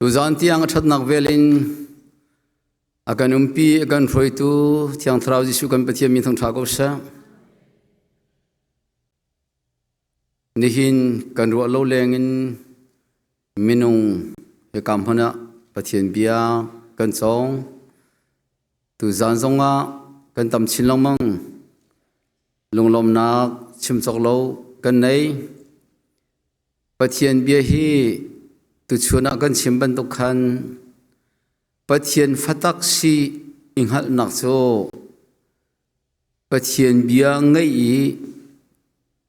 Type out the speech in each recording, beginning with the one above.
Tuzaan tiang a ṭhatnak vel in a kan umpi, a kan hruaitu Thiang Thlarau Jesuh kan Pathian min thangṭha ko seh. Nihin kan ruah lo lengin minung hika hmun ah Pathian bia kan cawng. Tuzaan zongah kan tam chin lengmang. Lunglawmnak chim cawk lo kan nei. Pathian bia hi tuchun ah kan chim bantuk khan Pathian fatak si i hngalhnak cu Pathian bia ngeih i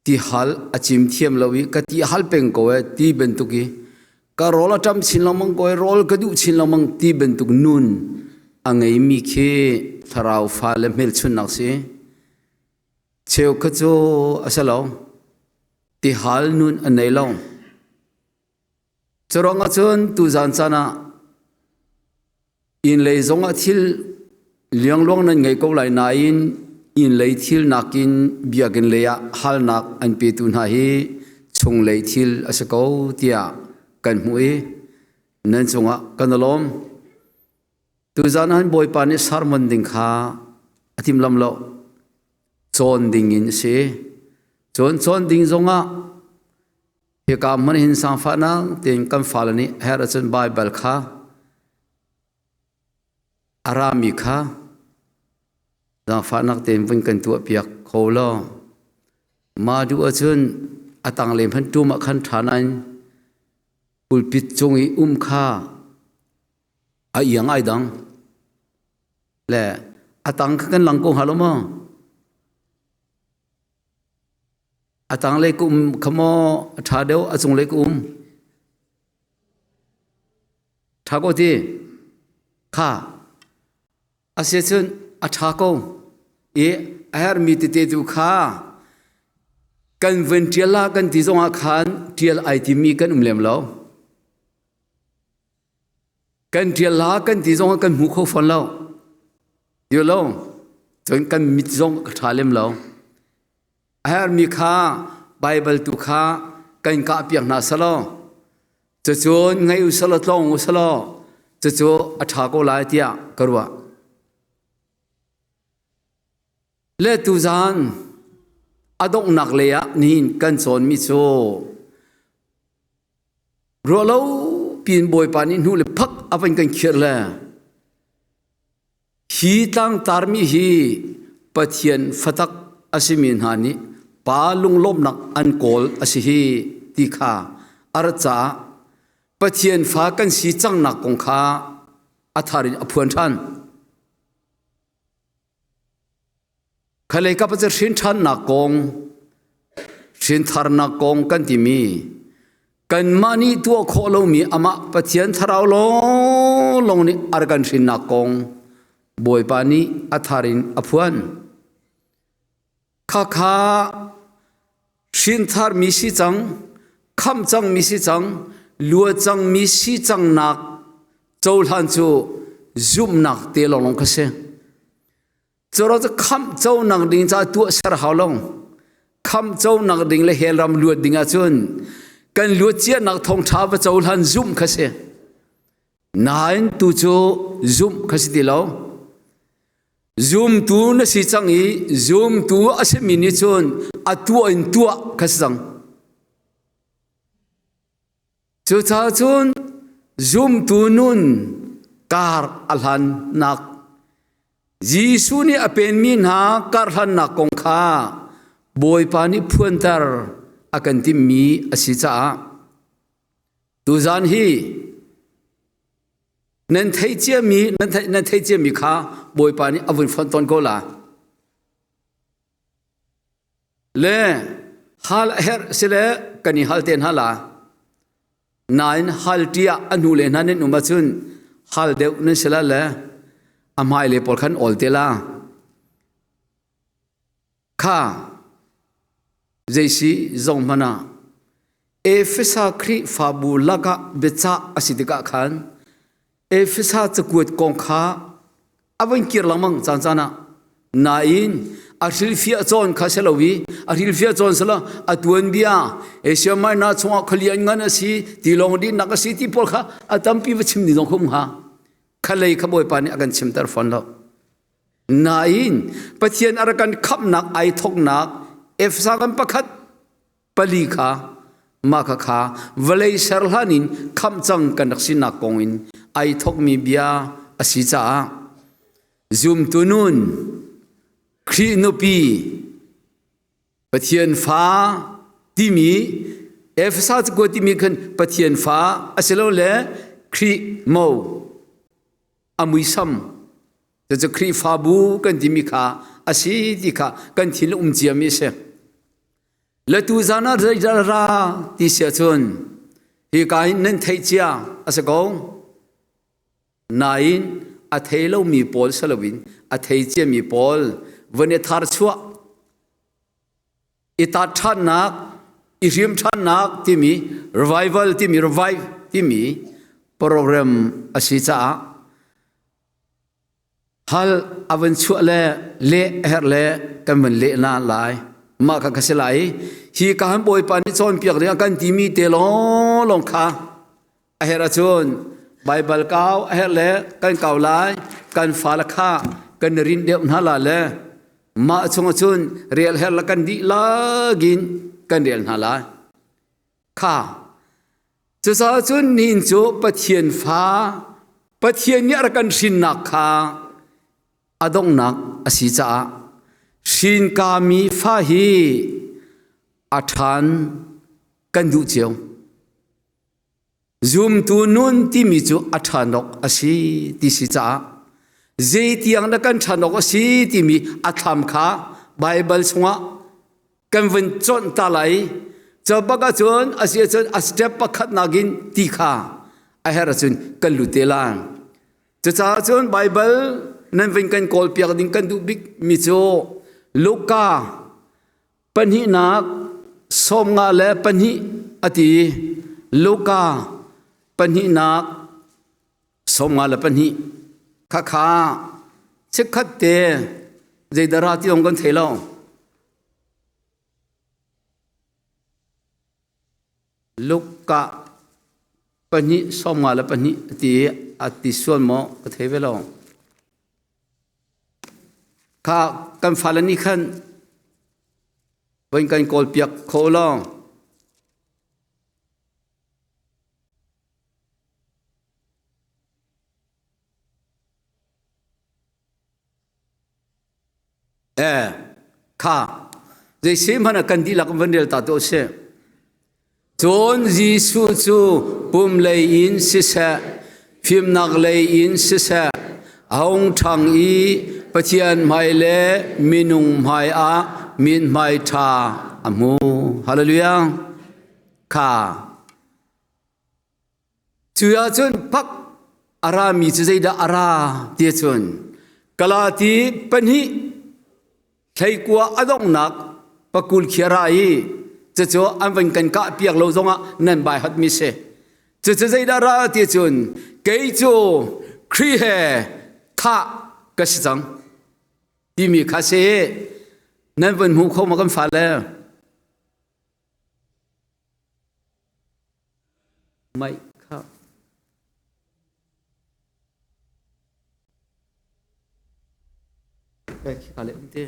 tihal a cim thiam lo i ka ti hal peng ko e ti bantuk i ka rawl a ṭam chin lengmang ko e rawl ka duh chin lengmang ti bantuk nun a ngeimi khi thlarau fa le hmelchunnak si. Cheukhat cu a si lo. Tihal nun an nei lo. Curuang ahcun tuzan caan ah inn lei zong ah thil liangluang nan ngei ko lai nain inn lei thil nakin biakinn lei ah halnak an petu hna hi chunglei thil a si ko tiah kan hmuh i nan cungah kan i lawm. Tuzan ah Bawipa nih sermon ding kha a timlam lo. Cawn ding in a si. Cun cawn ding zongah hika hmun hin sangfahnak tein kan fale nih her ahcun Baibal kha a rami kha zaangfahnak tein vun kan tuahpiak kho law mah duh ahcun a tanglei hmanh tum ah khan ṭha nain pulpit cung i um kha a iang ai dang le a tang kha kan lang ko hnga lo maw a tanglei ka um kha maw a ṭha deuh a cunglei ka um ṭha ko ti kha a si cun a ṭha ko i a herhmi tete tu kha kan vun ṭial la kan ti zongah khan ṭial ai timi kan um lem lo. Kan ṭial la kan ti zongah kan hmu kho fawn lo. Ti lo. Cun kan mit zong ka ṭha lem lo. A herhmi kha Baibal tu kha kan kah piak hna selaw cucun ngei u selaw tlawng u selaw cucu a ṭha ko lai tiah ka ruah. Le tuzaan a donghnak lei ah nihin kan cawnmi cu Ruahlo piin Bawipa nih hnu le phak a van kan khirh le hi tlangtarmi hi Pathian fatak a simi hna nih pa lunglawmhnak an kawl a si hi ti kha a rat caah Pathian fa kan si cangnak kong kha a thar in a phuan ṭhan. Khalei kap cu hrin ṭhannak kong, hrintharnak kong kan timi kanmah nih tuah khawh lomi amah Pathian Thlarau lawnglawng nih a rak kan hrinnak kong Bawipa nih a thar in a phuan. Khakha hrintharmi si cang, khamh cangmi si cang, lua cangmi si cangnak cohlan cu zumhnak te lawnglawng kha si. Curo cu khamh conak ding caah tuah ser hau lo. Khamh conak ding le hell ram luat ding ahcun kan luat cianak thawngṭha va cohlan zumh kha si. Nain tu cu zumh kha si ti lo. Zumtu na si cang i zumtu a simi nih cun a tuah in tuah kha si cang. Cucaah cun zumtu nun kar a hlannak Jesuh nih a penmi hna karhlannak kong kha Bawipa nih phuanter a kan timhmi a si caah tuzaan hi nan theih ciami nan theih ciami kha Bawipa nih a vun fonh tawn ko la. Le hal a herh sile kan i hal te hna la. Nain hal ṭi ah a hnu le hna nan um ahcun hal deuh nan si la le a hmai le pawl khan awl te la. Kha zeisi zong hmanh ah Efesa Khrihfabu lakah biacah a si tikah khan Efesa cakuat kong kha a van kir lengmang caan caan ah. Nain A hrilhfiah cawn kha si lo i a hrilhfiah cawn sila a tuanbia Asia Minor chungah khualian ngan a si tilawng dinnak a si ti pawl kha a tampi va chim ni zong khum hnga. Khalei kha Bawipa nih a kan chimter fawn lo. Nain Pathian a rak kan khamhnak ai thoknak Efesa kan pakhat pali kha mah kha kha vawlei ser hlan in khamh cang kan rak sinak kong in ai thokmi bia a si caah zumtu nun Khrih nupi Pathian fa timi Efesa cakuat timi khan Pathian fa asilole Khrih mo a muisam Cucu Khrihfabu kan timi kha a si ti kha kan thin um ciami a si. Le tu zan ah zeidah ra ti si ahcun hika hin nan theih cia a si ko. Nain a thei lomi pawl si loin a thei ciami pawl van i thar chuah i tat ṭhannak i hrim ṭhannak timi revival timi revive timi program a si caah Hal a van chuah le leh a herh le kan van leh na lai. Mah kha ka si lai. Hi ka han Bawipa nih cawnpiak ding a kan timi te lawnglawng kha a herh ahcun Baibal kau a herh le kan kau lai. Kan fale kha kan rin deuh hna la le mah chung ahcun rel herh le kan dihlak in kan rel hna lai. Kha Cucaah cun nihin cu Pathian fa Pathian nih a rak kan hrinnak kha a donghnak a si caah hrinkami fa hi a ṭhan kan duh cio. Zumtu nun timi cu a ṭhan awk a si ti si caah zeitiang dah kan ṭhan awk a si timi a thlam kha Baibal chungah kan vun conh ta lai cu bak ahcun a si ahcun a step pakhat nakin ti kha a herh ahcun kan lut te lai cucaah cun Baibal nan vun kan kawl piak ding kan duh bik mi cu Luka pahnihnak 52 a ti Luka pahnihnak 52 khakha chikkhat te zeidara ti ong kan thei lo Luka pahnih 52 a ti i a ti sual maw ka thei ve lo. Kha kan fale nih khan voi kan kawl piak kho law Eh, kha zei si hmanh ah kan dihlak in van rel ta tuah sih. Cun Jesuh cu pum lei in siseh, fimnak lei in siseh, a hung ṭhang i Pathian hmai le minung hmai ah mithmai ṭha a hmu. Hallelujah. Kha Cu ahcun pak a rami cu zeidah a ra ti ahcun Galati pahnih thleikua a donghnak pakul khi a ra i cucu an van kan kah piak lo zongah nan bai hatmi si. Cucu zeidah ra ti ahcun kei cu Khrih he thah ka si cang timi kha si. Nan van hmu kho ma kan fale? Mei kha Khi ka leh te.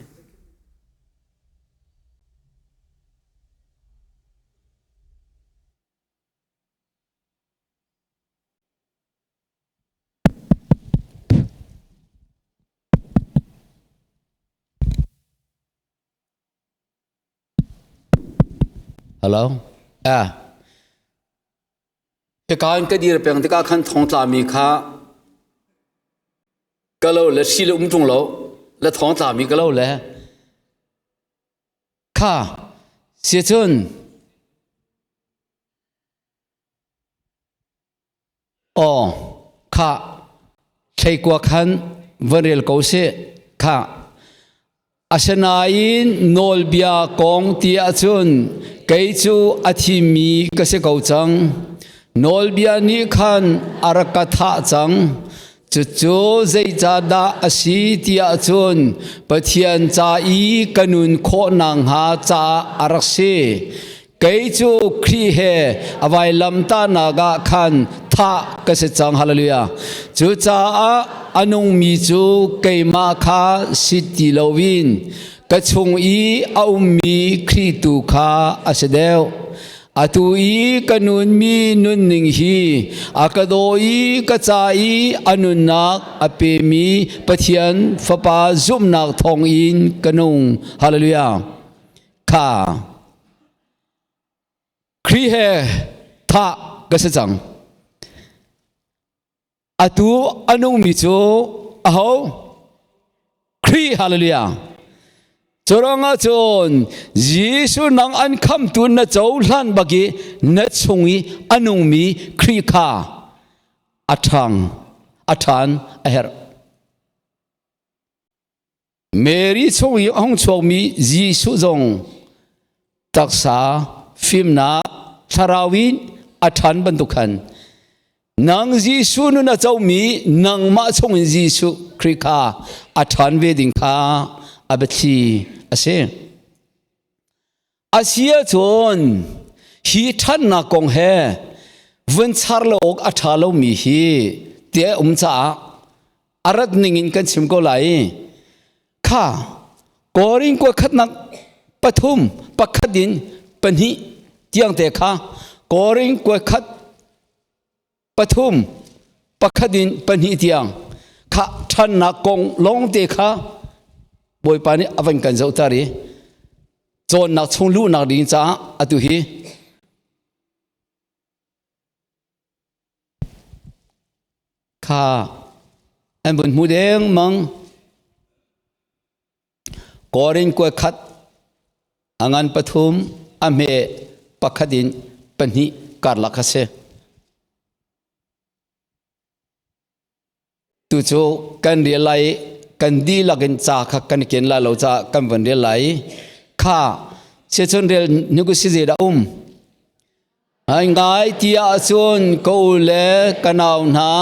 Hello. Ah. Hika in ka dir peng tikah khan thongtlami kha ka lo le hri le um ṭung lo le thongtlami ka lo le kha si cun Aw, khah, thleikua khan van rel ko sih. Khah. Asinain nawlbia kong ti ahcun kei cu a thimi ka si ko cang. Nawlbia nih khan a rak ka thah cang. Cucu zeicahdah a si tiah cun Pathian ca i ka nun khawh nakhnga caah a rak si. Kei cu Khrih he a vailamtahnak ah khan thah ka si cang. Hallelujah. Cucaah a nungmi cu keimah kha si ti loin ka chung i a ummi Khrih tu kha a si deuh. Atu i ka nunmi nunning hi a ka daw i ka ca i a nunnak a pemi Pathian Fapa zumhnak thawngin ka nung. Hallelujah. Kha Khrih he thah ka si cang. Atu a nungmi cu aho? Khrih hallelujah. Curuangah cun Jesuh nang an khamtu na cohlan bak i na chung i a nungmi Khrih kha a ṭhang a ṭhan a herh. Mary chung i a hung chuakmi Jesuh zong taksa fimnak thlarau in a ṭhan bantuk khan nang Jesuh nun a comi nangmah chungin Jesuh Khrih kha a ṭhan ve ding kha a biathli a si. A si ahcun hi ṭhannak kong he vun char lo awk a ṭha lomi hi ti a um caah a rat ning in kan chim ko lai. Kha Korin kua khatnak pathum pakhat in pahnih tiang te kha Korin kua khat pathum pakhat in pahnih tiang kha ṭhannak kong lawngte kha Bawipa nih a van kan zohter i cawnnak chung luhnak ding caah atu hi kha an vun hmu dengmang. Korin kua khat a ngan pathum a hme pakhat in pahnih karlak a si. Tu cu kan rial lai kan dihlak in ca kha kan ken lai lo caah kan van rial lai. Kha siachun rel nuku si zei dah um? Ai ngai ti ahcun ka u le ka nau hna,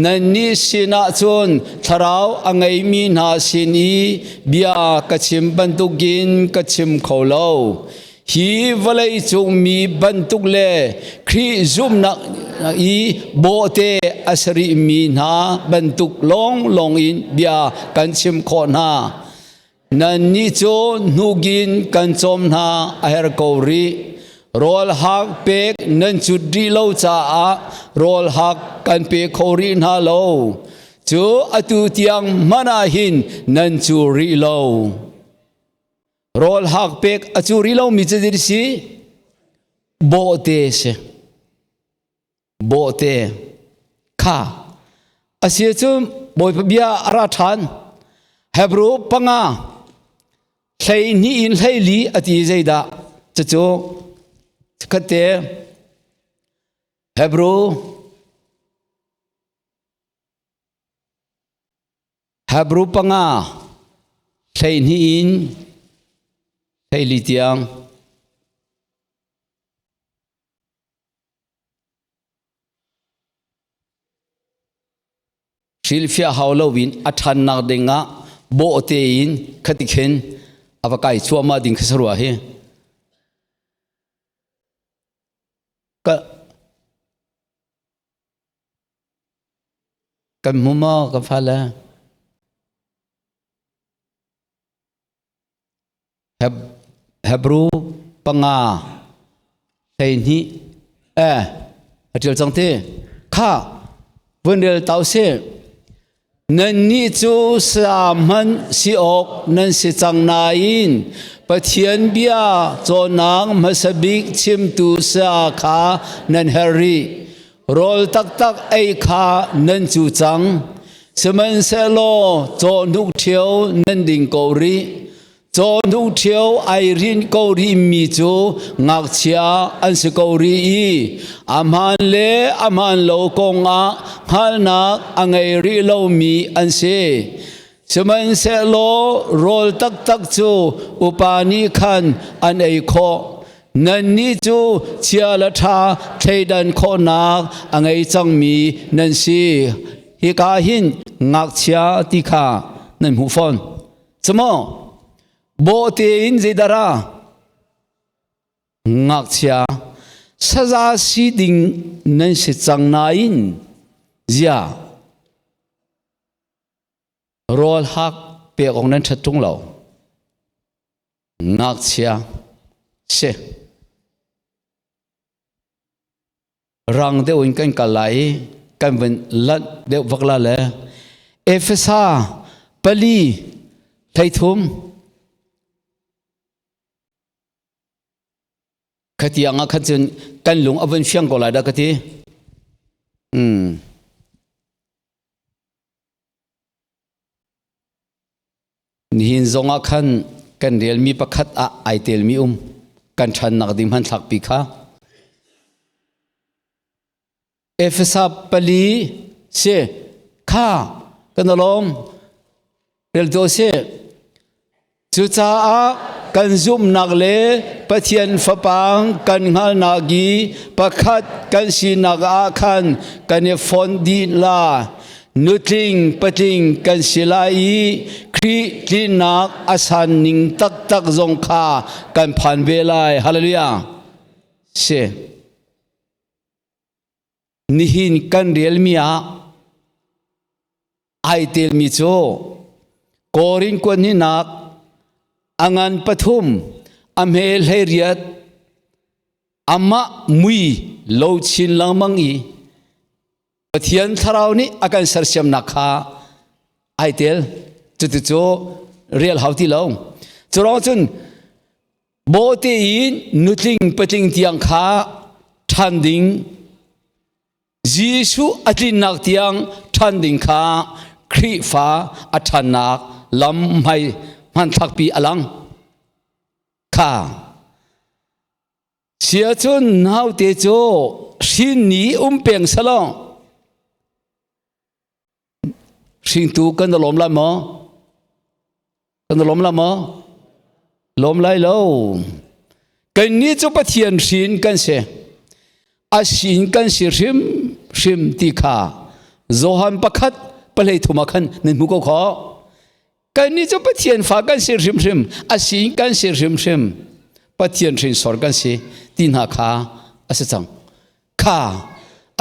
nannih sinah cun thlarau a ngeimi hna sin i bia ka chim bantukin ka chim kho lo. Hi vawlei cung mi bantuk le Khrih zumhnak i bawhte a si rihmi hna bantuk lawnglawng in bia kan chim khawh hna. Nannih cu hnugin kan cawm hna a herh ko rih. Rawl hak pek nan cut rih lo caah rawl hak kan pe kho rih hna lo. Cu atu tiang hmanh ah hin nan cu rih lo. Rawl hak pek a cu rih lomi cu zei si? Bawhte si. Bawhte kha a si cu Bawipa bia a ra ṭhan. Hebrew panga 12 in 14 a ti zeidah cucu khatte Hebrew Hebrew panga 12 in 14 tiang. Hrilhfiah hau loin a ṭhannak dingah bawhte in khati khin a va kai cuahmah ding kha sarua hi. Ka kan hmu maw kan fale? Hebrew panga 12 eh a ṭial cang ti kha vun rel tau si nannih cu sa hmanh si awk nan si cang nain Pathian bia cawnnak hmasa bik chimtu sa kha nan herh rih rawl taktak ei kha nan cu cang sihmanhsehlaw cawhnuk ṭhio nan ding ko rih Cawhnuk ṭhio ai rinh ko rihmi cu ngakchia an si ko rih i a hmaan le a hmaan lo kongah hngalhnak a ngei rih lomi an si. Sihmanhsehlaw rawl taktak cu upa nih khan an ei khawh. Nannih cu chia le ṭha thleidan khawhnak a ngei cangmi nan si. Hika ah hin ngakchia ti kha nan hmuh fawn. Cumaw bawhte in zeidah ra? Ngakchia saza si ding nan si cang nain zia rawl hak pek awk nan ṭhat ṭung lo. Ngakchia si. Rang deuh in kan kal lai i kan vun lanh deuh vak la le Efesa pali 13 khatiang ah khan cun kan lung a vun fiang ko lai dah ka ti. Hmm. Nihin zongah khan kan relmi pakhat ah ai telmi um kan ṭhannak ding hmanthlakpi kha. Efesa pali si kha kan alawm rel to si. Cucaah kan zumhnak le Pathian Fapa kan hngalhnak i pakhat kan sinak ah khan kan i fonh dih la. Nutling patling kan si lai i Khrih tlinnak a san ning taktak zong kha kan phan ve lai. Hallelujah. Si. Nihin kan relmi ah ai telmi cu Korin kuanhinak a ngan pathum a hme 18 amah mui lo chin lengmang i Pathian thlarau nih a kan sersiamnak kha ai tel. Cuticu real hau ti lo. Cu cun bawhte in nutling patling tiang kha ṭhan ding Jesuh a tlinnak tiang ṭhan ding kha Khrihfa a ṭhannak lam hmai hmanthlakpi a lang. Kha Sia cun naute cu hrin ni um peng selaw hringtu kan lawm lai maw? Kan lawm lai maw? Lawm lai lo. Kannih cu Pathian hrin kan si. A sin kan si hrim hrim ti kha Johan pakhat palei thum ah khan nan hmu ko khawh. Kannih cu Pathian fa kan si hrimhrim, a si kan si hrimhrim, Pathian hrinsor kan si ti hna kha a si cang. Kha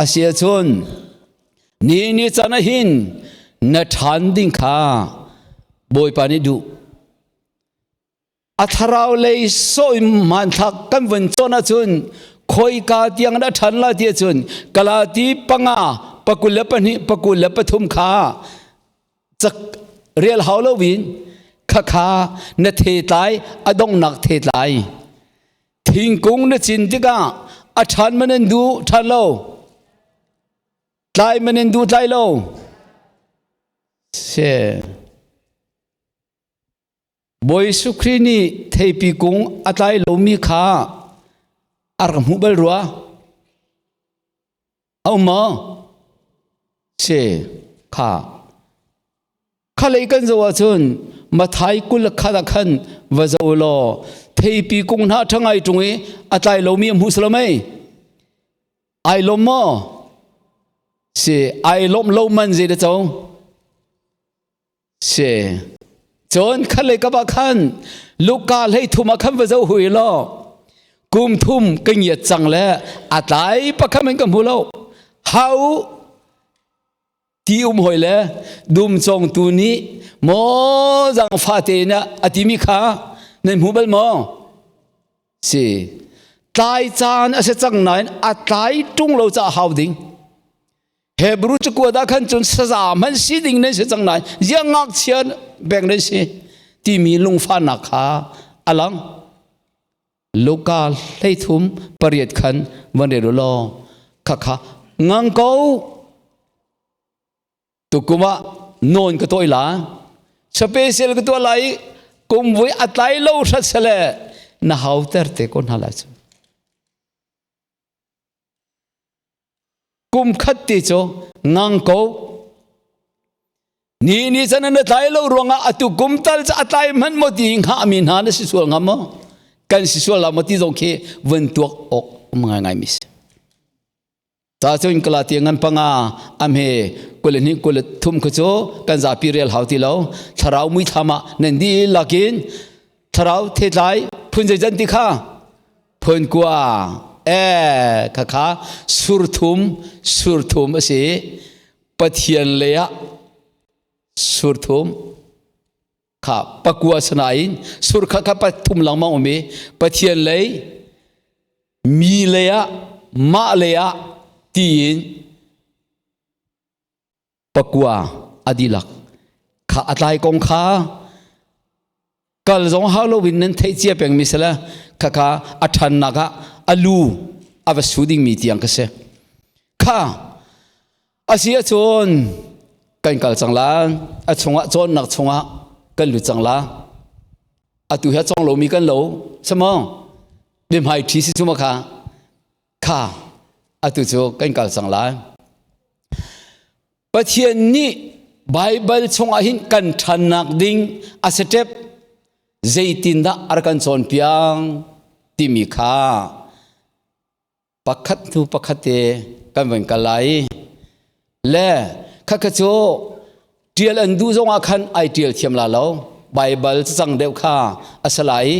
a si ahcun ni ni can ah hin na ṭhan ding kha Bawipa nih duh. A thlarau lei sawi hmanthlak kan vun cawn ahcun khoika tiang dah ṭhan la ti ahcun Galati panga pakul le pahnih pakul le pathum kha cak rel hau lo in khakha na thetlai a donghnak thetlai thingkung na cin tikah a ṭhan man in duh ṭhan lo tlai man in duh tlai lo se Bawi Jesuh Khrih nih theipi kung a tlai lomi kha a rak hmuh bal rua? A um maw? Si, kha. Kha lei kan zoh ahcun Mathai 20 khat ah khan va zoh law theipi kung hna ṭha ngai ṭung i a tlai lomi a hmuh silo mei? Ai lawm maw? Si, ai lawmh lo man zei dah co? Si. Cun khat lei kap ah khan Luka hlei thum ah khan va zoh hui law kum thum ka ngiat cang le a tlai pakhat in ka hmu lo. Hau ti um hoi le dum congtu nih maw zangfa tein a timi kha nan hmu bal maw? Si. Tlai caan a si cang nain a tlai ṭung lo caah hau ding. Hebrew cakuat ah khan cun saza hmanh si ding nan si cang lai ziang ngakchia beng nan si timi lungfahnak kha a lang Luka 13 pariat khan van rel law khakha ngang ko tukum ah nawn ka toi la special ka tuah lai kum vui a tlai lo hrat sele na hau ter te ko hna lai cu Kum khat ti cu ngang ko. Ni ni can na tlai lo ruangah atu kum tal cu a tlai hmanh maw ti hngah mi hna na si sual ngam maw? Kan si sual la maw ti zong khi vun tuak awk um ngaingai mi si. Ta cun Galatia ngan panga amhe 22 23 khu cu kan zapi rel hau ti lo. Thlarau muithlam ah nan dihlak in thlarau thetlai phun zeizan ti kha phun kua e kha kha surthum surthum a si. Pathian lei ah surthum kha pakua sanain sur kha kha pathum lengmang um i Pathian lei mi lei ah mah lei ah tiin pakua a dihlak kha a tlai kong kha kal zong hau loin nan theih cia pengmi sala khakha a ṭhannak ah a lu a va su dingmi tiang ka si kha a si ahcun kan kal cang la a chungah cawnnak chungah kan lut cang la atu hi a cawng lomi kan lo samaw biahmai ṭhi si cu ma kha kha atu cu kan kal cang lai Pathian nih Baibal chungah hin kan ṭhannak ding a step zeitindah a rak kan cawnpiak timi kha pakhat hnu pakhat te kan van kal lai. Le khakha cu ṭial an duh zongah khan ai ṭial thiam la lo. Baibal cacang deuh kha a si lai.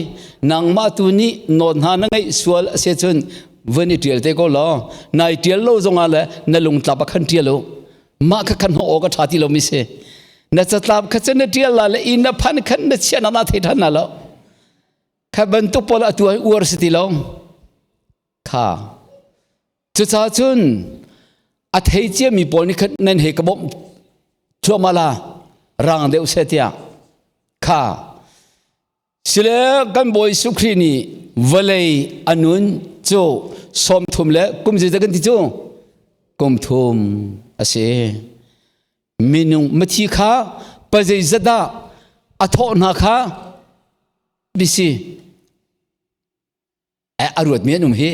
Nangmah tu nih nawn hna na ngeih sual a si cun vun i ṭial te ko law nai ṭial lo zongah le na lungtlap ah khan ṭial u. Mah kha khan hnawh awk a ṭha ti lomi si. Na catlap kha cun na ṭial la le inn na phan khan na chiah nak na thei ṭhan na lo. Kha bantuk pawl atu ah uar si ti lo. Kha Cucaah cun a thei ciami pawl nih khan nan hei ka bawmh thluahmah la rang deuh seh tiah kha sile kan Bawi Jesuh Khrih nih vawlei a nun cu 30 le kum zeizat kan ti cu kum thum a si minung mithi kha pa zeizat dah a thawh hna kha bisi a ruatmi an um hi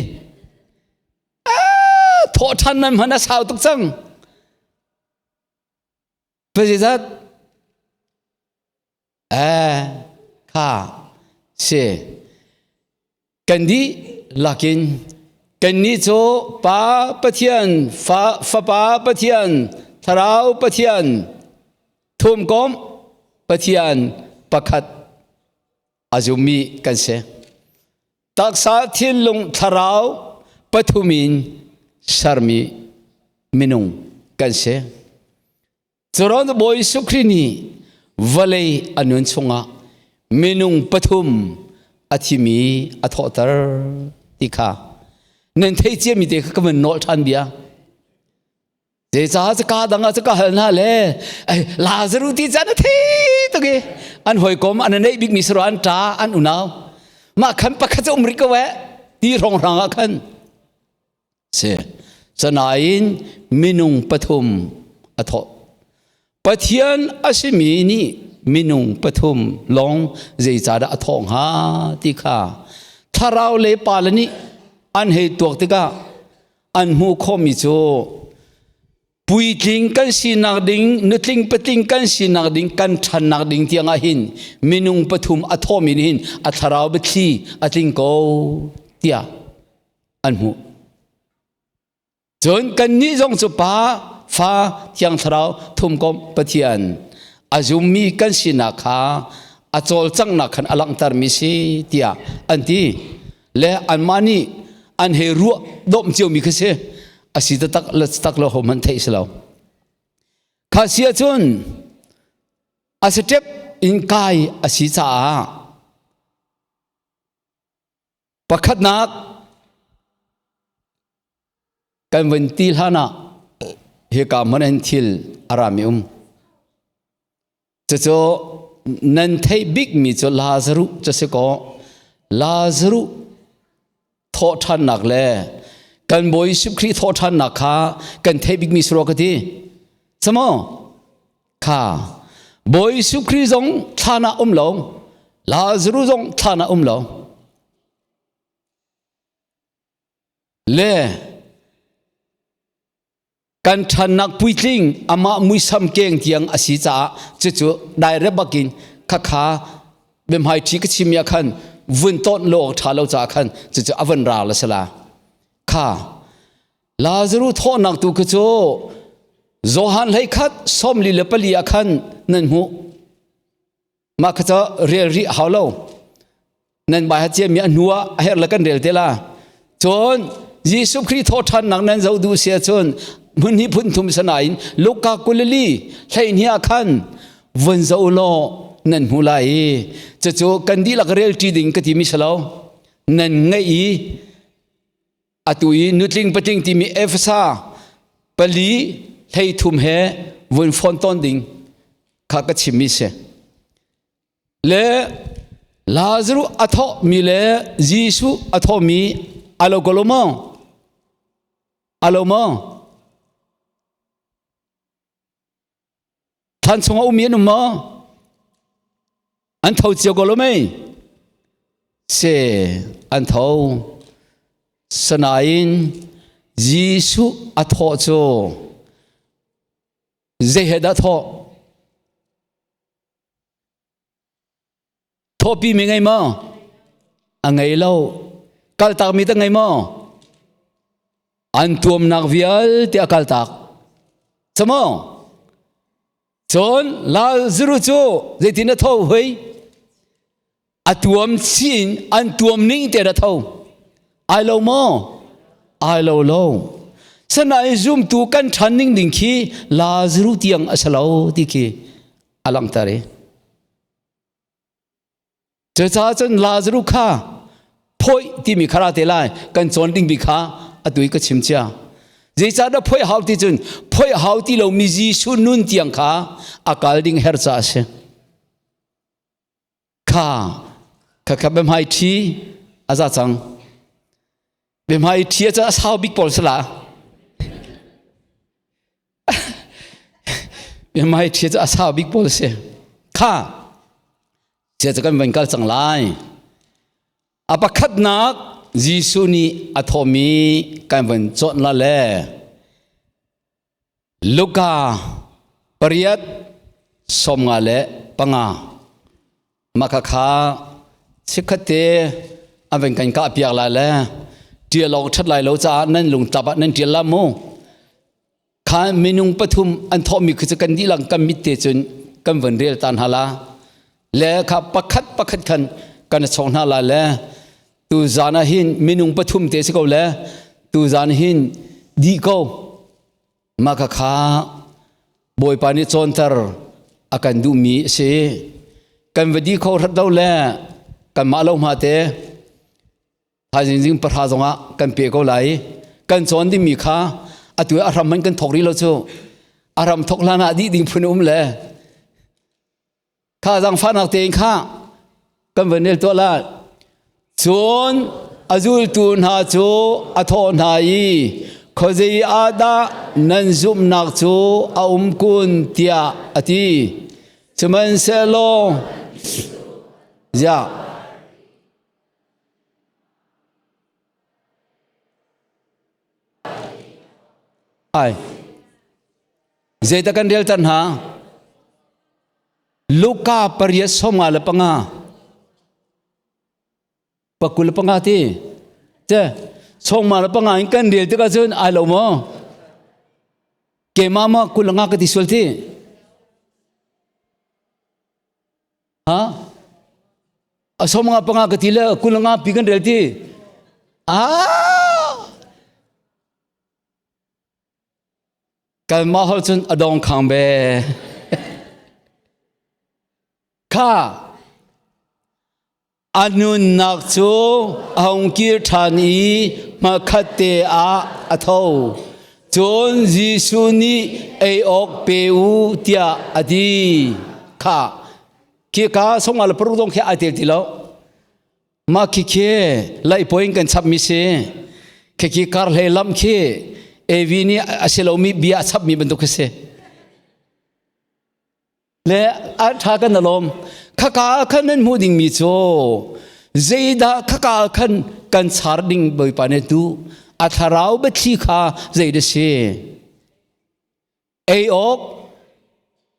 thawh ṭhan nan hman a sau tuk cang zeizat kha si kan dih lakin kannih cu Pa Pathian fa Fapa Pathian Thlarau Pathian thumkomh Pathian pakhat a zummi kan si. Taksa, thinlung, thlarau pathum in sermi minung kan si. Curon Bawi Jesuh Khrih nih vawlei a nun chungah minung pathum a thimi a thawhter ti kha nan theih ciami te kha ka van nawl ṭhan bia. Zeicah ka dang ah ka hal hna le ai Lazaru ti caan a thei tuk i an hawikom an neih bikmi saro an ṭa an unau mah khan pakhat cu um rih ko eh ti hrawnghrang ah khan si canain minung pathum a thawh Pathian a simi nih minung pathum lawng zeicahdah a thawh hnga ti kha thlarau le pale nih an hei tuak tikah an hmuh khawhmi cu puitling kan sinak ding nutling patling kan sinak ding kan ṭhannak ding tiangah hin minung pathum a thawmi nih hin a thlarau biathli a tling ko tiah an hmuh. Cun kannih zong cu Pa, Fa, Thiang Thlarau thumkomh Pathian a zummi kan sinak kha a cawlcanghnak khan a langhtermi si tiah an ti. Le anmah nih an hei ruah dawm ciomi kha si. A si taktak le tak lo hohmanh theih si lo. Kha si ahcun a step in kai a si caah pakhatnak kan vun ti hlan ah hika hmun in thil a rami um. Cucu nan theih bikmi cu Lazaruh cu si kaw Lazaruh thawhṭhannak le kan Bawi Jesuh Khrih thawhṭhannak kha kan theih bikmi si rua ka ti. Samaw? Kha Bawi Jesuh Khrih zong thlan ah um lo, Lazaruh zong thlan ah um lo. Le kan ṭhannak puitling amah muisam keng tiang a si caah cucu dairep bakin khakha biahmai ṭhi ka chim ah khan vun tawnh lo awk ṭha lo caah khan cucu a van ral a si la kha. Lazaruh thawhnak tu khi cu Johan hlei khat 44 ah khan nan hmuh. Mah kha cu rel rih hau lo. Nan bai ha ciami a hnu ah a herh le kan rel te la. Cun Jesuh Khrih thawhṭhannak nan zoh duh si ahcun hmun hnih phun thum sanain Luka 24 12 ah khan vun zoh law nan hmu lai i cucu kan dihlak rel ṭi ding ka timi si lo. Nan ngeih i atu i nutling patling timi Efesa 4 13 he vun fon tawn ding kha ka chimmi si. Le Lazarus a thawhmi le Jesuh a thawhmi a lo ko lo maw? A lo maw? Thlan chungah ummi an um maw? An tho cio ko lo mei? Se an tho. Sanain Jesuh a thawh cu zei he dah thawh? Thawhpi mi ngei maw? A ngei lo. Kaltak mi ta ngei maw? An tuamnak vialte a kaltak. Camo? Cun Lazarus cu zeitin a tho hoi? A tuam chin an tuam ning te a tho. Ai lo maw? Ai lo lo. Sanain zumtu kan ṭhan ning ding khi Lazarus tiang a si lo ti khi a langhter i. Cucaah cun Lazarus kha phawih timi kha ra te lai kan cawn dingmi kha atu i ka chim cia. Zeicahdah phawih hau ti cun phawih hau ti lomi Jesuh nun tiang kha a kal ding her caah a si. Kha kha kha biahmai ṭhi a za cang. Biahmai ṭhi a ca a sau bik pawl sala. Biahmai ṭhi cu a sau bik pawl si. Kha cia cu kan van kal cang lai. A pakhatnak Jesuh nih a thawhmi kan van cawnh la le Luka 8:35 mah khakha chikkhatte an van kan kah piak lai le ṭial awk ṭhat lai lo caah nan lungtlap ah nan ṭial la mu. Kha minung pathum an thawhmi khi cu kan dihlak kan mit te cun kan van rel ta hna la. Le kha pakhat pakhat khan kan chawk hna la le tu zan ah hin minung pathum te si ko le tu zan hin dih ko. Mah khakha Bawipa nih cawnter a kan duhmi a si. Kan va di kho hrat lo le kanmah lo hma te thaizing zing 10 zongah kan pe ko lai. Kan cawn dingmi kha atu a hram man kan thok rih lo cu. A ram thok hlan ah dih ding phun um le Kha zaangfahnak tein kha kan van rel tuah lai. Cun a zultu hna cu a thawh hna i khuazei ah dah nan zumhnak cu a um kun tiah a ti. Sihmanhsehlaw ziah ai zeidah kan relter hna? Luka 8:55 25 ti te 55 in kan rel tikah cun ai lo maw keimah ma 25 ka ti sual ti ha a 55 ka ti le 25 pi kan rel ti ah Kanmah holh cun a dong khang be. Kha a nunnak cu a hung kir ṭhan i hmakhat te ah a tho. Cun Jesuh nih ei awk pe u tiah a ti. Kha khika songah le paruk zong khi ai tel ti lo. Mah khikhi laihpuai in kan chapmi si. Khikhi kar hlei lam khi Evi nih a si lomi bia a chapmi bantuk khi si. Le a ṭha kan alawm. Khaka ah khan nan hmuh dingmi cu zeidah khaka ah khan kan char ding Bawipa nih tu a thlarau biathli kha zei dah si. Ei awk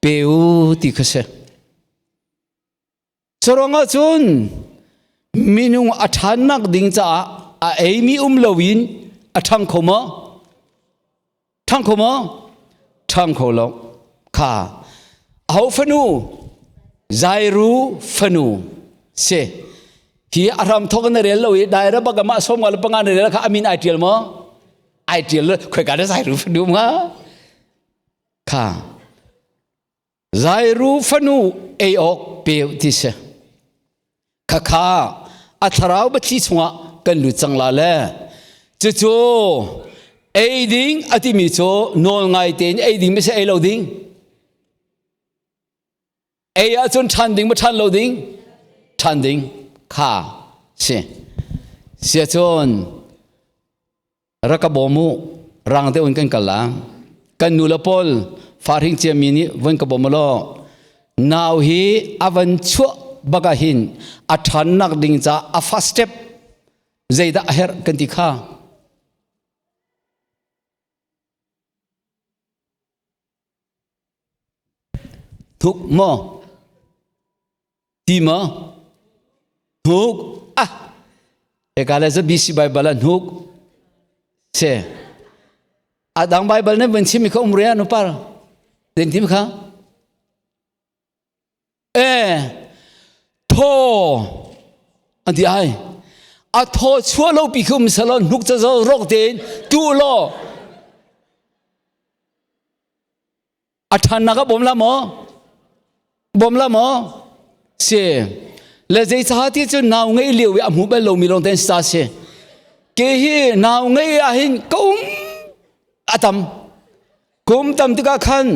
pe u ti kha si. Curuangah cun minung a ṭhannak ding caah a eimi um loin a ṭhang kho maw? Ṭhang kho maw? Ṭhang kho lo. Kha aho fanu? Zairu fanu si. Hi a hram thok na rel lo i daira bak mah som nga le panga na rel kha amin ai ṭial maw? Ai ṭial lo. Khoi ka da Zairu fanu ma? Kha Zairu fanu ei awk pe ti si. Khakha a thlarau biathli chungah kan lut cang la le cucu ei ding a timi cu nawl ngai tein ei ding mi si ei lo ding ei ahcun ṭhan ding ma ṭhan lo ding ṭhan ding kha si sia cun rak ka bawm u rang deuh in kan kal la kan nu le pawl farhing ciami nih von ka bawm law nau hi a van chuah bak ah hin a ṭhannak ding ca a first step zeidah a herh kan ti kha Thuk maw? Ti maw? Hnuk. Ah! Eka le BC Bible ah hnuk. Se. A dang Bible ne van chim kha um ria no par. Den tim kha. E thaw an ti ai. A thaw chua lo pi khum salon hnuk cha zo rok tein tu lo A ṭhannak ah bawm la maw? Bawm la maw? Si. Le zeicah ti cu nau ngei lio i a hmu bal lomi lawng ten sa si. Ke hi nau ngei ah hin ka um a tam. Kum tam tikah khan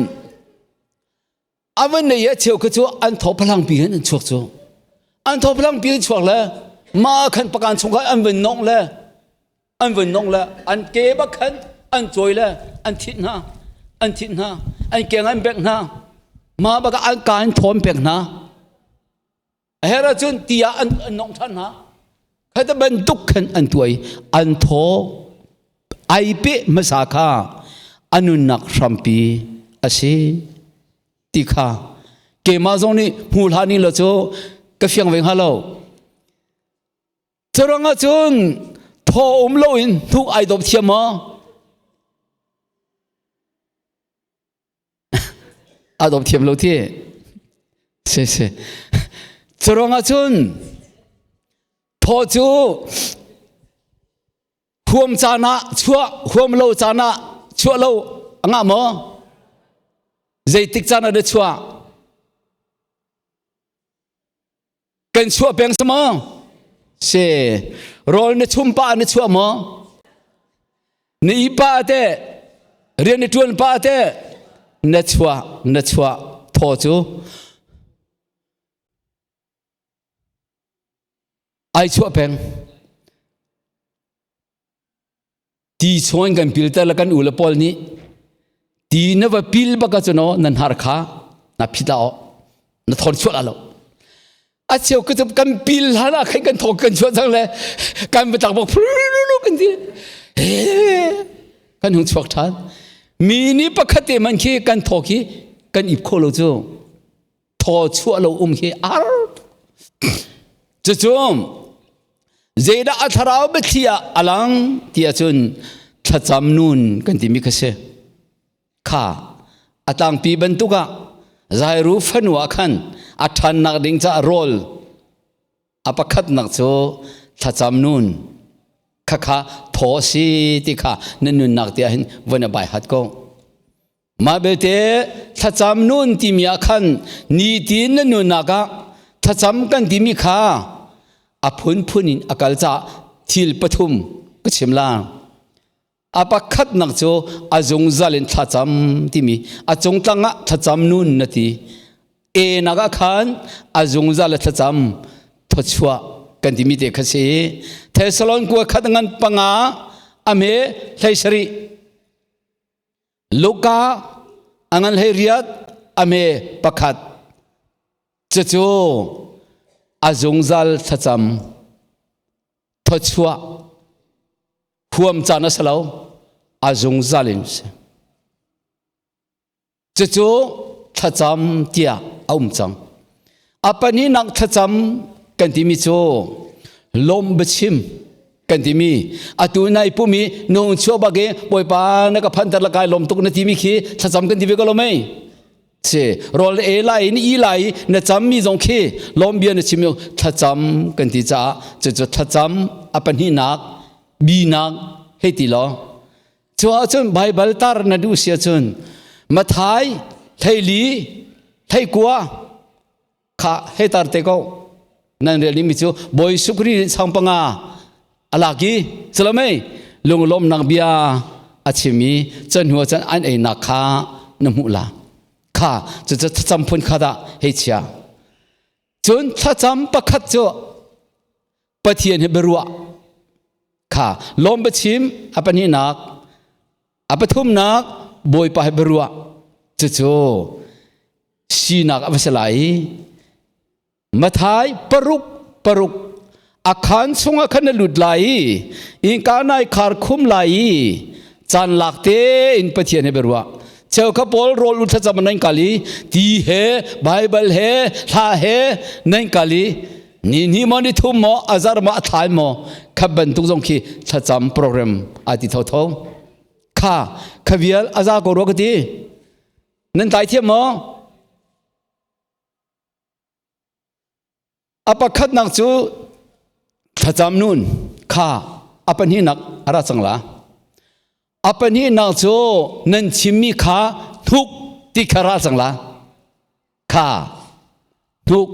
a van nei a cheu kha cu an thaw phalang pi hin an chuak cu. An thaw phalang pi in chuak le ma khan pakan chung khan an van nong le an vun nong le an ke bak khan an cawi le an thit hna an thit hna an keng an bek hna ma bak an ka an thawm pek hna a her ahcun ti ah an nong than hna khata bantuk khan an tuai an thaw ai pe hmasa kha anunnak hrampi a si ti kha keimah zong nih hmu hlah ni lo cu ka fiang ve hnga lo Curuang ahcun thaw um loin hnuk ai dawp thiam maw? A dawp thiam lo ti. Si si. Curuang ahcun thaw cu huam caan ah chuah, huam lo caan ah chuah lo a ngah maw? Zeitik caan ah dah chuah? Kan chuah peng si maw? Si. Rawl na chum pah na chuah maw? Na i pah te, rian na ṭuan pah te, na chuah, na chuah thaw cu ai chuah peng. Ti chawn kan pilter le kan u le pawl nih ti na va pil bak ahcun aw nan har kha na phit la aw na thon chuah la lo a cheu ka kan pil hlan ah khan kan thawk kan chuah cang le kan va tak bak kan ti kan hung chuak ṭhan mi nih pakhat te man khi kan thaw khi kan ip kho lo cu thaw chuah lo um hi ar cucu zeidah a thlarau biathli ah a lang ti ahcun thlacam nun kan timi kha si kha a tlangpi bantuk ah Zairu fanu ah khan a ṭhannak ding caah rawl a pakhatnak cu thlacam nun khakha thaw si ti kha na nunnak ti ahhin von a bai hat ko Mah belte thlacam nun timi ah khan nitin na nunnak ah thlacam kan timi kha a phunphun in a kal caah thil pathum ka chim la. A pakhatnak cu a zungzal in thlacam timi a cungtlang ah thlacam nun na ti. E nak ah khan a zungzal thlacam thawchuah kan timi te kha si. Thessalon kua khat ngan panga a me hlei sarih Luka a ngan hlei riat a me pakhat cucu a zungzal thlacam thawchuah huam caan a si lo a zungzal in si cucu thlacam tiah a um cang a pahnihnak thlacam kan timi cu lawmh biachim. Kan timi atu nai pumi nung chuah bak i Bawipa na ka phanter la kai lawm tuk na timi khi thlacam kan ti ve ko lo mei? Si rawl e lai in i lai na cam mi zong khi lawm bia na chim thlacam kan ti caah cucu thlacam a pahnihnak binak hei ti law. Cu ahcun Baibal tar na duh si ahcun Mathai 14 19 kha hei tar te ko. Nan rel dingmi cu Bawi Sukri sang panga a lak i culamei lunglawmnak bia a chim i cun hnu cun an einak kha na hmuh la. Kha cucu thlacam phun kha dah hei chia. Cun thlacam pakhat cu Pathian he biaruah kha lawm biachim a pahnihnak, a pathumnak Bawipa he biaruah cucu sinak a va si lai. Mathai 6:6 a khaan chungah khan na lut lai i innka nai khar khum lai i caan lak tein Pathian he biaruah. Cheukhat pawl rawl u thlacam nan kal i ti he Bible he hla he nan kal i ni hnih maw ni thum maw a zar maw a thlai maw khat bantuk zong khi thlacam program a ti thotho kha khavial a za ko rua ka ti. Nan tlai thiam maw? A pakhatnak cu thlacam nun kha a pahnihnak a ra cang la. A pahnihnak cu nan chimmi kha hnuk ti kha ra cang la. Kha hnuk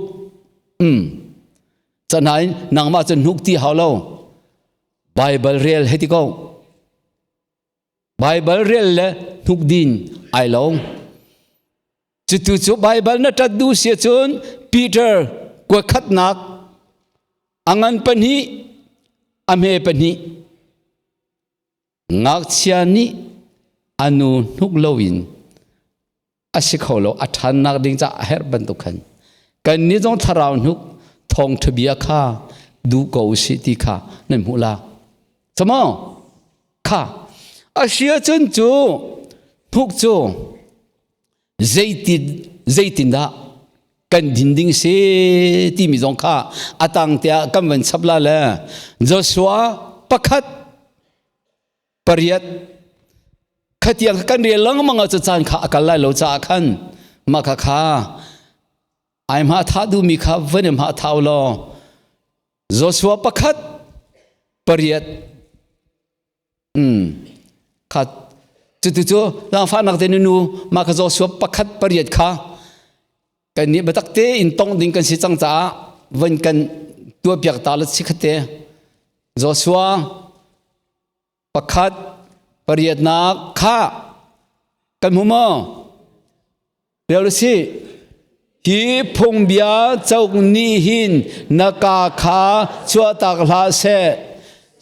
Canain nangmah cu hnuk ti hau lo. Bible rel hei ti ko. Bible rel le hnuk din ai lo. Cutu cu Bible na ṭat duh si ahcun Peter kua khatnak a ngan pahnih a hme pahnih ngakchia nih a nu hnuk loin a si kho lo, a ṭhannak ding caah a herh bantuk khan kannih zong thlarau hnuk thawngṭha bia kha duh ko usih ti kha nan hmuh la. Camo kha a si ahcun cu hnuk cu zeitin zeitindah kan din ding si timi zong kha a tang tiah kan van chap la le Joshua 1:8 khatiang kan rel lengmang ah cu caan kha a kal lai lo caah khan mah kha kha ai hma tha duhmi kha van i hma thau law Joshua 1:8 kha cutu cu zaangfahnak te nu mah kha Joshua 1:8 kha kan nih biatak tein tong ding kan si cang caah van kan tuahpiak ta la si khate Joshua 1:8 kha kan hmu maw? Rel si. Hi phungbia cauk nih hin na ka kha chuahtak hlah seh.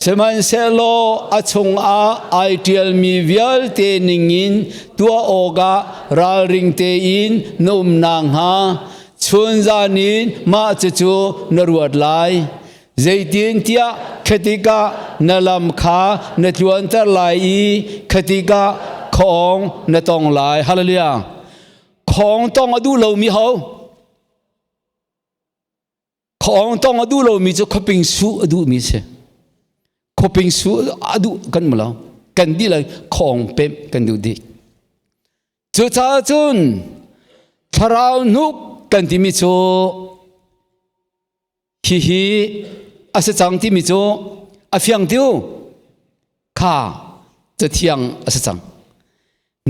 Sihmanhsehlaw a chungah ai ṭialmi vialte ningin tuah awkah ralring tein na um nakhnga chunzan in mah cucu na ruat lai. Zeitintiah khatikah na lam kha na tluanter lai i khatikah khawng na tong lai. Hallelujah. Khawng tong a duh lomi ho? Khawng tong a duh lomi cu khuaping su a duhmi si. Khuaping su a duh kan mu lo. Kan dih lai khawng pemh kan duh dih. Cucaah cun thlarau hnuk kan timi cu hihi a si cang timi cu a fiang tiu kha cathiang a si cang.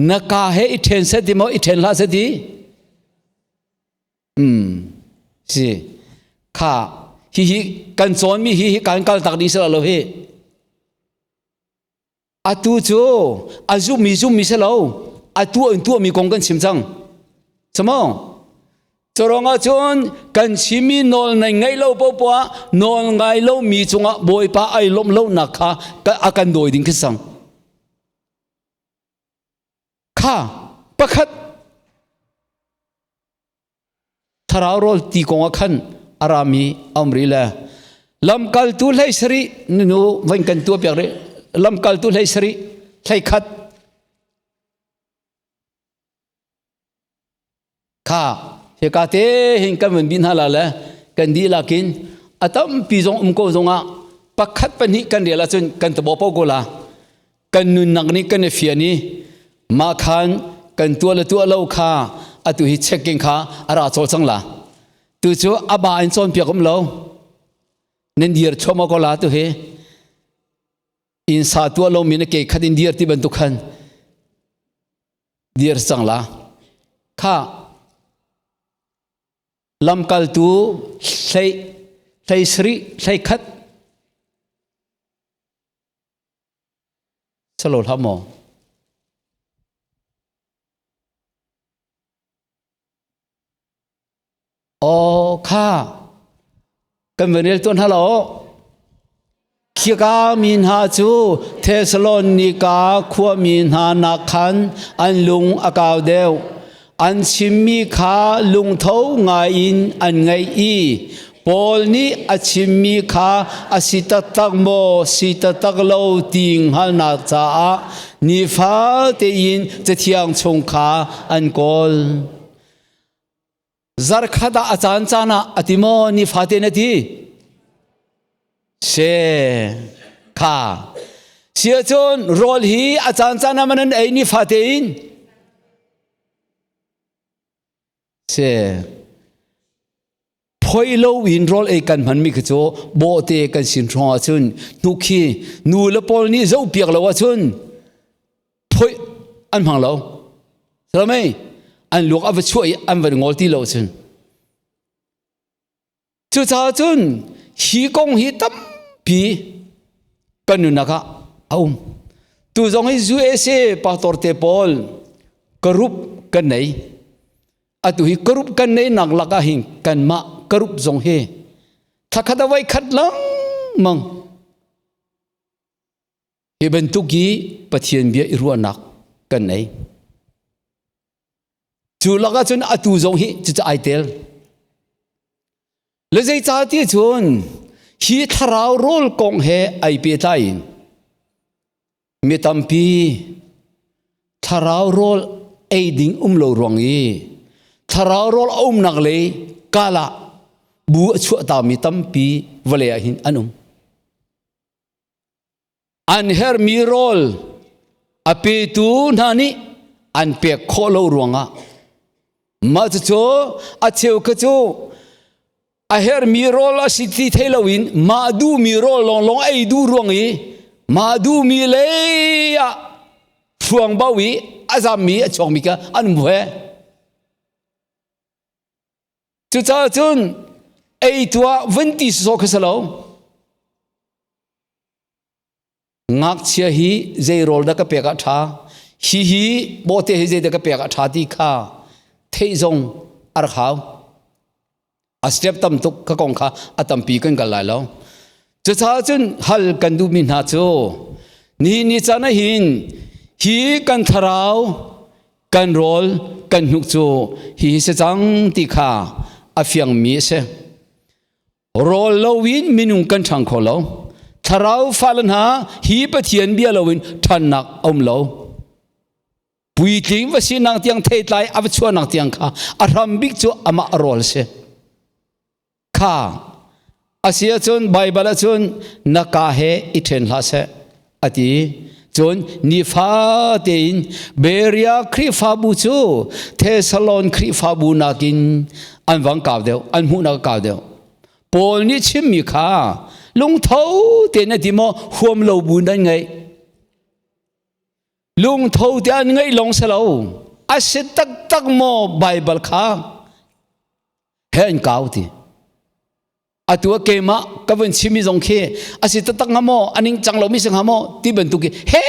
Na ka he i ṭhen set ti maw i ṭhen hlah set ti? Si. Kha hihi kan cawnmi hi hi kan kal tak ding si lo hi. Atu cu a zummi zummi si lo. Atu in tuahmi kong kan chim cang. Camo? Curuang ah cun kan chimmi nawl nei ngaih lo popoah nawl ngai lomi cungah Bawipa ai lawmh lonak kha a kan dawi ding khi sang. Kha pakhat thlarau rawl ti kong ah khan a rami a um rih le lamkaltu 17 nunu van kan tuah piak rih lamkaltu 17 11 kha hika te hin kan van bi hna la le kan dihlak in a tampi zong um ko zongah. Pakhat pahnih kan rel ahcun kan tabo po ko la. Kan nunnak nih kan i fian i mah khan kan tuah le tuah lo kha atu hi checking kha a ra cawl cang la. Tu cu a ba in cawnpiak um lo. Nan dir chuahmah ko la tu hi. Inn sa tuah lomi na ke khat in dir ti bantuk khan dir cang la. Kha lamkaltu hlei hlei sarih hlei khat salo hlah maw? Aw kha kan van rel tuan hna lo. Khika mi hna cu Thesalonika khuami hna nak khan an lung a kau deuh. An chimmi kha lungtho ngaiin an ngaih i Paul nih a chimmi kha a si taktak maw si taktak lo ti hngalhnak caah nifate in Cathiang chung kha an kawl. Zarkhat ah a caan caan ah a ti maw nifate na ti? Se kha si ahcun rawl hi a caan caan ah man an ei nifate in se phoi lo in rawl ei kan hmanmi khi cu bawhte kan sin hrawng ahcun hnuk hi nu le pawl nih zoh piak lo ahcun phoi an hmang lo salamei an luak a va chuah i an van ngol ti lo cun cucaah cun hi kong hi tampi kan nunnak ah a um tu zong hi USA pastor te pawl karup kan nei atu hi karup kan nei nak lak ah hin kanmah karup zong hi thakhat a voi khat lengmang Hi bantuk hi Pathian bia i ruahnak kan nei. Cu lakah cun atu zong hi cucu ai tel. Le zeicah ti cun hi thlarau rawl kong he ai pehtlai in mi tampi thlarau rawl ei ding um lo ruang i thlarau rawl a umnak lei kala bu a chuahtami tampi vawlei ah hin an um. An herhmi rawl a petu hna nih an pek khawh lo ruangah mah cucu a cheu kha cu a herhmi rawl a si ti thei loin mah duhmi rawl lawnglawng ei duh ruang i mah duhmi lei ah hruang bo i a zammi a chuakmi kha an um ve. Cucaah cun ei tuah vun ti sawsawh kha si lo. Ngakchia hi zei rawl dah ka pek ah ṭha, hi hi bawhte hi zei dah ka pek ah ṭha ti kha theih zong a rak hau. A step tam tuk ka kong kha a tampi kan kal lai lo. Cucaah cun hal kan duhmi hna cu nihin ni caan ah hin hi kan thlarau kan rawl kan hnuk cu hi hi si cang ti kha a fiangmi a si. Rawl loin minung kan ṭhang kho lo. Thlarau fale hna hi Pathian bia loin ṭhannak a um lo. Puitling va sinak tiang theitlai a va chuahnak tiang kha a hram bik cu amah a rawl a si. Kha a si ahcun Baibal ahcun na ka he i ṭhen hlah seh a ti. Cun nifa tein Berea Khrihfabu cu Thessalon Khrihfabu nakin an vang kau deuh, an hmuhnak a kau deuh. Paul nih chimmi kha lungtho tein a ti maw huam lo bu nan ngaih. Lungtho te an ngaih lawng si lo. A si taktak maw Baibal kha he an kau ti. Atu ah keimah ka vun chimmi zong khi a si taktak hnga maw a ning cang lomi si hnga maw ti bantuk hi he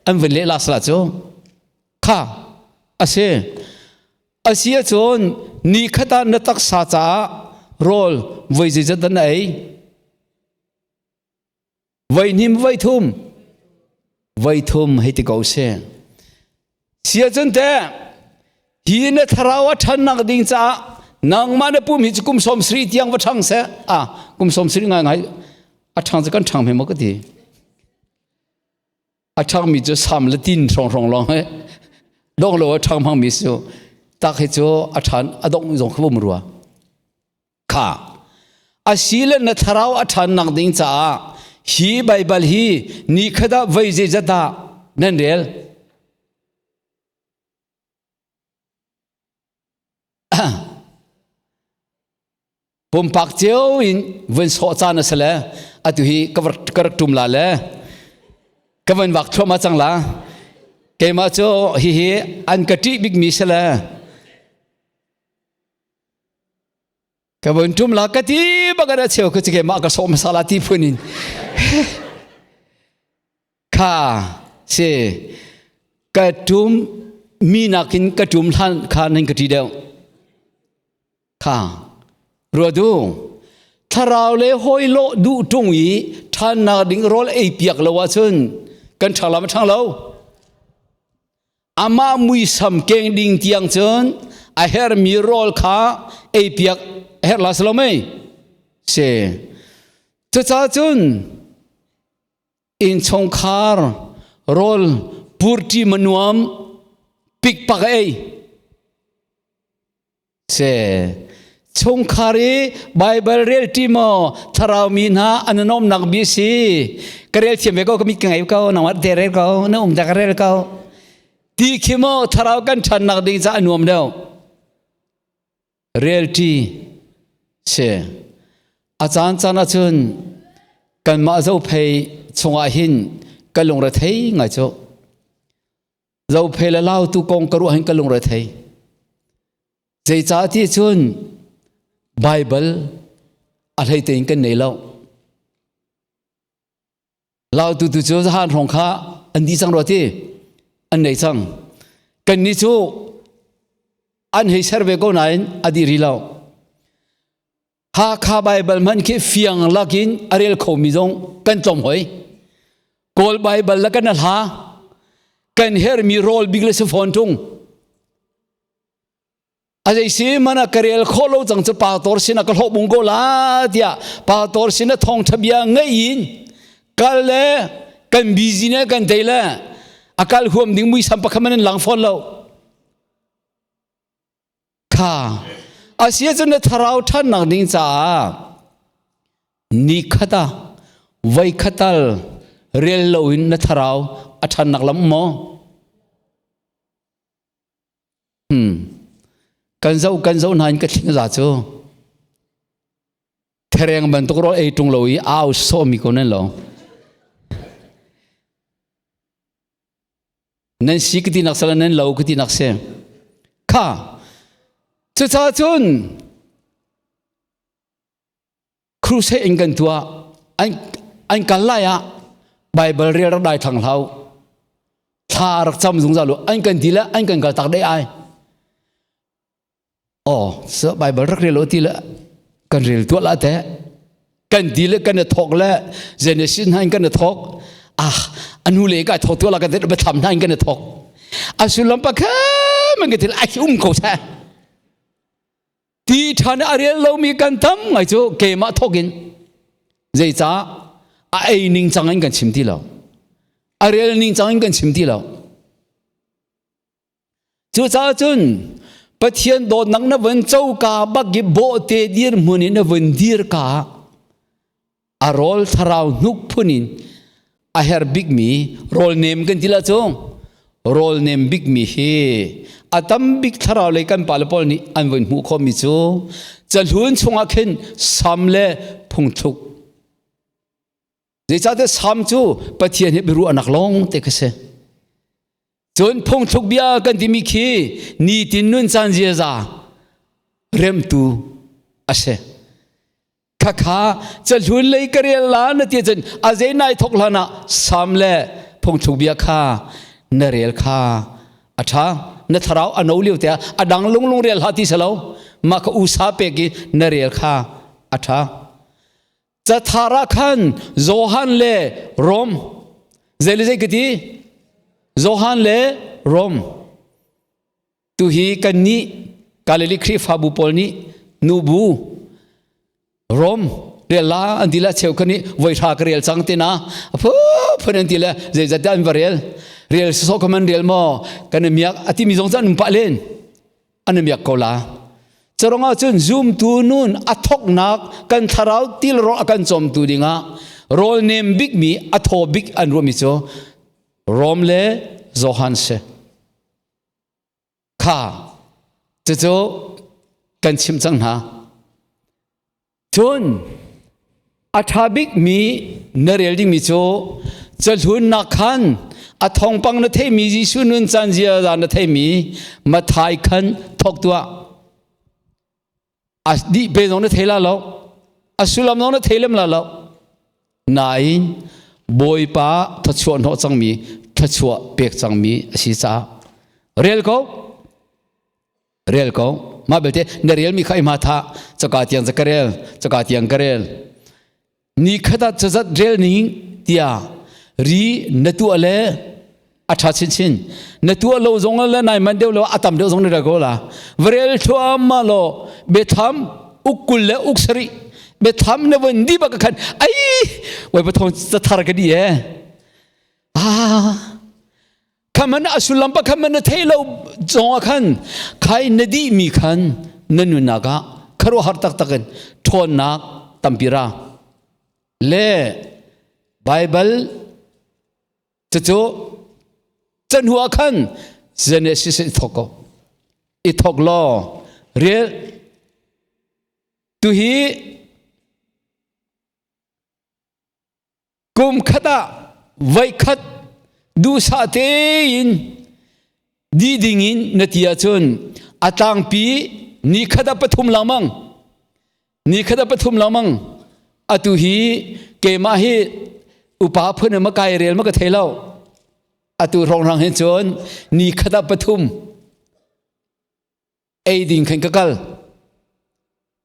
an vun leh la sala cu kha a si a si ahcun ni khat ah na taksa caah rawl voi zeizat dah na ei Voi hnim voi thum voi thum hei ti ko seh. Si ahcun teh hi na thlarau a ṭhannak ding caah nangmah na pum hi cu kum 70 tiang va ṭhang seh. Ah, kum 70 ngai ngai a ṭhang cu kan ṭhang hme maw ka ti. A ṭhangmi cu sam le tin hrawng hrawng lawng he dong lo a ṭhang hmangmi cu tak hi cu a ṭhan a dongh zong kha um rua. Kha. Asile na thlarau a ṭhannak ding caah hi Baibal hi ni khat ah voi zeizat dah nan rel? Pumpak cio in vun sawh caan a si le atu hi ka rak ṭum la le ka van vak thluahmah cang la. Keimah cu hihi an ka ṭih bikmi si le ka vun ṭum la ka ti bak a cheu ka keimah ka sawh hmasa la ti phun in kha si ka ṭum mi nakin ka ṭum hlan kha nan ka ṭi deuh. Kha ruat u. Thlarau le hawi lawh duh ṭung i ṭhannak ding rawl ei piak lo ahcun kan ṭhang lam a ṭhang lo. Amah muisam keng ding tiang cun a hermi rawl kha ei piak a herh la si lo mei? Si. Cucaah cun innchungkhar rawl purṭi manuam pikpak ei Se chungkhar i Bible rel ṭi maw thlarau mi hna an nuamnak bi si ka rel thiam ve ko ka mit ka ngei ko nangmah te rel ko na um ta ka rel ko ti khi maw thlarau kan ṭhannak ding ca a nuam deuh rel ṭi si a caan caan ahcun kanmah zophei chungah hin ka lungre thei ngai cu Zophei le lautu kong ka ruah hin ka lungre thei. Zeicah ti cun Baibal a hlei tein kan nei lo. Lautu tu cu zahan hrawng kha an di cang rua ti an nei cang. Kan nih cu an hei ser ve ko nain a di rih lo. Hakha Baibal hmanh khi fiang lakin a rel khomi zong kan tlawm hoi. Kawl Baibal la kan hla kan hermi rawl bik le si fawn ṭung. A zei si mana ka rel khawh lo cang cu pastor sin ah ka hlawh bung ko la tiah pastor sin ah thawngṭha bia ngei in kal le kan busy ne kan tei le a kal huam ding muisam pakhat man in lang fawn lo. Kha asia cu na thlarau ṭhannak ding caah ni khat ah voi khatal rel loin na thlarau a ṭhannak lam maw? Hmm. Kan zoh kan zoh hna in ka thling za cu. Thereng bantuk rawl ei ṭung lo i au sawhmi ko nan lo. Nan si ka ti nak sala nan lo ka ti nak si. Kha cucaah cun crusade in kan tuah an an kal lai ah Bible rel rak dai thang hlau thla rak cam zungzal u an kan ti le an kan kal tak dei ai Oh, so Bible rak rel ti le kan rel tuah la te. Kan ti le kan thok le Genesis hna in kan thok. Ah, anu le ka thok tuah la kan te biathlam hna in kan thok. A sullam pa kha man ka thil ai um ko sa. Ti than a rel lomi kan tam ngai cu keimah thok in zeicah a ei ning cang in kan chim ti lo. A rel ning cang in kan chim ti lo. Cucaah cun Pathian dawtnak na vun coka bak i bawhte dirhmun in na vun dir ka a rawl thlarau hnuk phun in a her bikmi rawl nem kan ti la cu rawl nem bikmi hi a tam bik thlarau lei kan pale pawl nih an vun hmuh khawhmi cu cahlun chungah khin sam le phungthluk zeicahtiah sam cu Pathian he biaruahnak lawng te kha si Cun phungthluk bia kan timi khi nitin nun caan ziaza remtu a si. Khakha cahlun lei ka rel la na ti cun a zei nai thok hlan ah sam le phungthluk bia kha na rel kha a ṭha. Na thlarau a no lio te ah a dang lunglung rel hlah ti si lo. Mah kha usa pek i na rel kha a ṭha. Cathar ah khan Johan le Rom zei le zei ka ti Johan le Rom tu hi kan nih Galilee Khrihfabu pawl nih nubu Rom rel la an ti le cheu khan nih voi hra ka rel cang te na phu phun an ti le zeizat dah an va rel rel so kha man rel maw kan miak a timi zong cu an um pah len an miak ko la. Carong ahcun zumtu nun a thoknak kan thlarau tilrawl a kan cawmtu dingah rawl nem bikmi a thaw bik an ruahmi cu Rom le Johan si. Kha cucu kan chim cang hna. Cun a ṭha bikmi na rel dingmi cu cahlunnak khan a thawngpang na theimi Jesuh nun caan ziaza na theimi Mathai khan thawk tuah. A dih pe zong na thei la lo. A sullam zong na thei lem la lo. Nain Bawipa thluachuah hnawh cangmi thluachuah pek cangmi a si caah rel ko. Rel ko. Mah belte na relmi kha i ma tha caka tiang ca ka rel caka tiang ka rel. Ni khat ah cazat rel ning tiah ri na tuah le a ṭha chinchin. Na tuah lo zong le nai man deuh lo a tam deuh zong na rel ko la. Va rel thluahmah law biathlam uk 20 le uk 70 biathlam na vun di bak khan ai wai pathong cathar ka di e. Ah khaman a sullam pa khaman na thei lo zong ah khan khai na dih mi khan na nunnak ah khuaruahhar taktak in ṭhawnnak tampi ra le Bible cucu can hnu ah khan Genesis i thok ko i thok law rel tuhi Kum khat ah voikhat duhsah tein di dingin na ti ahcun a tlangpi ni khat ah pathum lengmang ni khat ah pathum lengmang atu hi keimah hi upa phun in ma kai rel ma ka thei lo atu hrawnghrang hin cun ni khat ah pathum ei ding khan ka kal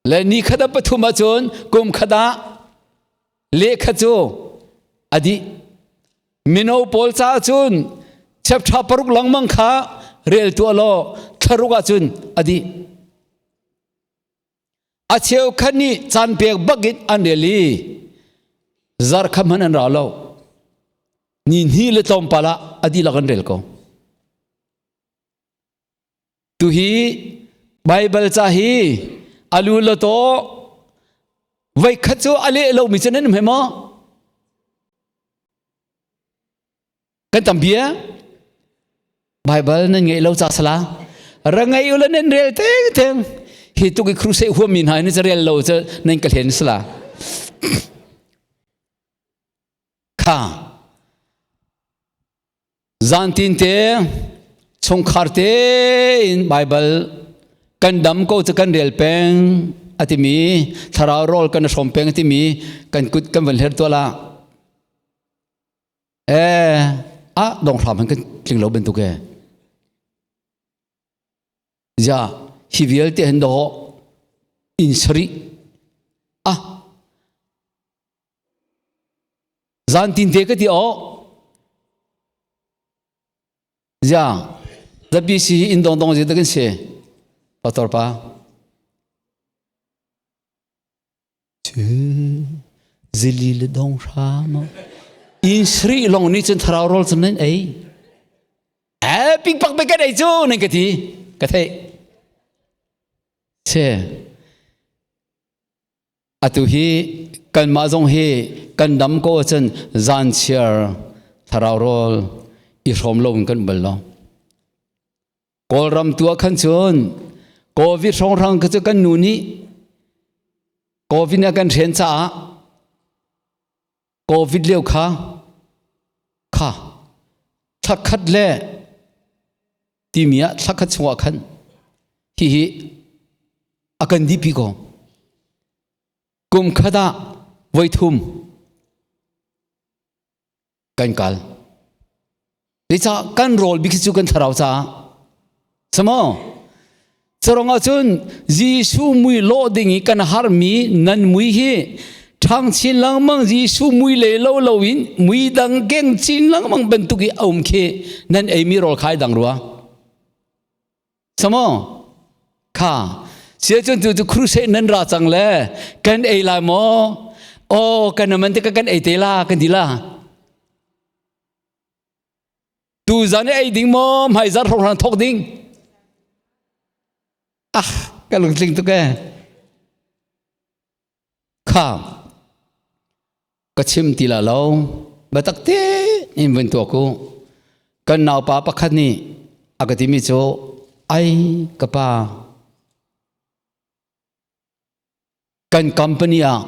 le ni khat ah pathum ahcun kum khat ah lehkha cu a dih mino pawl caah cun chapter 6 lengmang kha rel tuah law thlaruk ahcun a dih a cheukhat nih caan pek bak in an rel i zarh kha hmanh an ra lo ni hnih le tlawmpal ah a dihlak an rel ko Tuhi Baibal ca hi alu le taw voikhat cu a leh lomi cu nan um he maw? Kan tampi eh? Baibal nan ngeih lo ca sala. Ra ngei u le nan rel teng teng. Hi tuk i crusade huammi hna ni rel lo cu nan ka hlen sala. Kha Zantin te chungkhar tein Baibal kan dam ko cu kan rel peng a timi thlarau rawl kan hrawm peng a timi kan kut kan van hler tuah la. Eh, ah dong hram han kan tling lo bantuk e. Ja, hi vialte han do in sari ah Zantin te ka ti aw. Zia, zapi si hi inn dong dong zi kan si. Pastor pa. Cu zili le dong hram. In sri long ni cun thlarau rawl cun nan ei. Eh, ping pak pe kan ei cu nan ka ti. Ka theih. Se. Atu hi kanmah zong hi kan dam ko ahcun zan chiar thlarau rawl i hrawm lo in kan bal lo. Kawlram tu ah khan cun COVID hrawnghrang kha cu kan nu nih COVID nih a kan hren caah COVID lio kha kha thla khat le timi ah thla khat chungah khan hihi a kan dihpi ko. Kum khat ah voi thum kan kal. Zeicah kan rawl bik cu kan thlarau caah. Samo Carong ahcun Jesuh mui lawh ding i kan harmi nan mui hi ṭhang chin lengmang Jesuh mui le lo lo in mui dang keng chin lengmang bantuk i a um khi nan eimi rawl khai dang rua. Samo kha sia cun tu cu crusade nan ra cang le kan ei lai maw? Oh kan man te kan ei te la kan ti la. Tu zan i ei ding maw hmaizarh hrawnghrang thawk ding? Ah, Ka lungtling tuk e. Kha ka chim ti la lo. Biatak te in vun tuak u. Kan naupa pakhat nih a ka timi cu ai ka pa kan company ah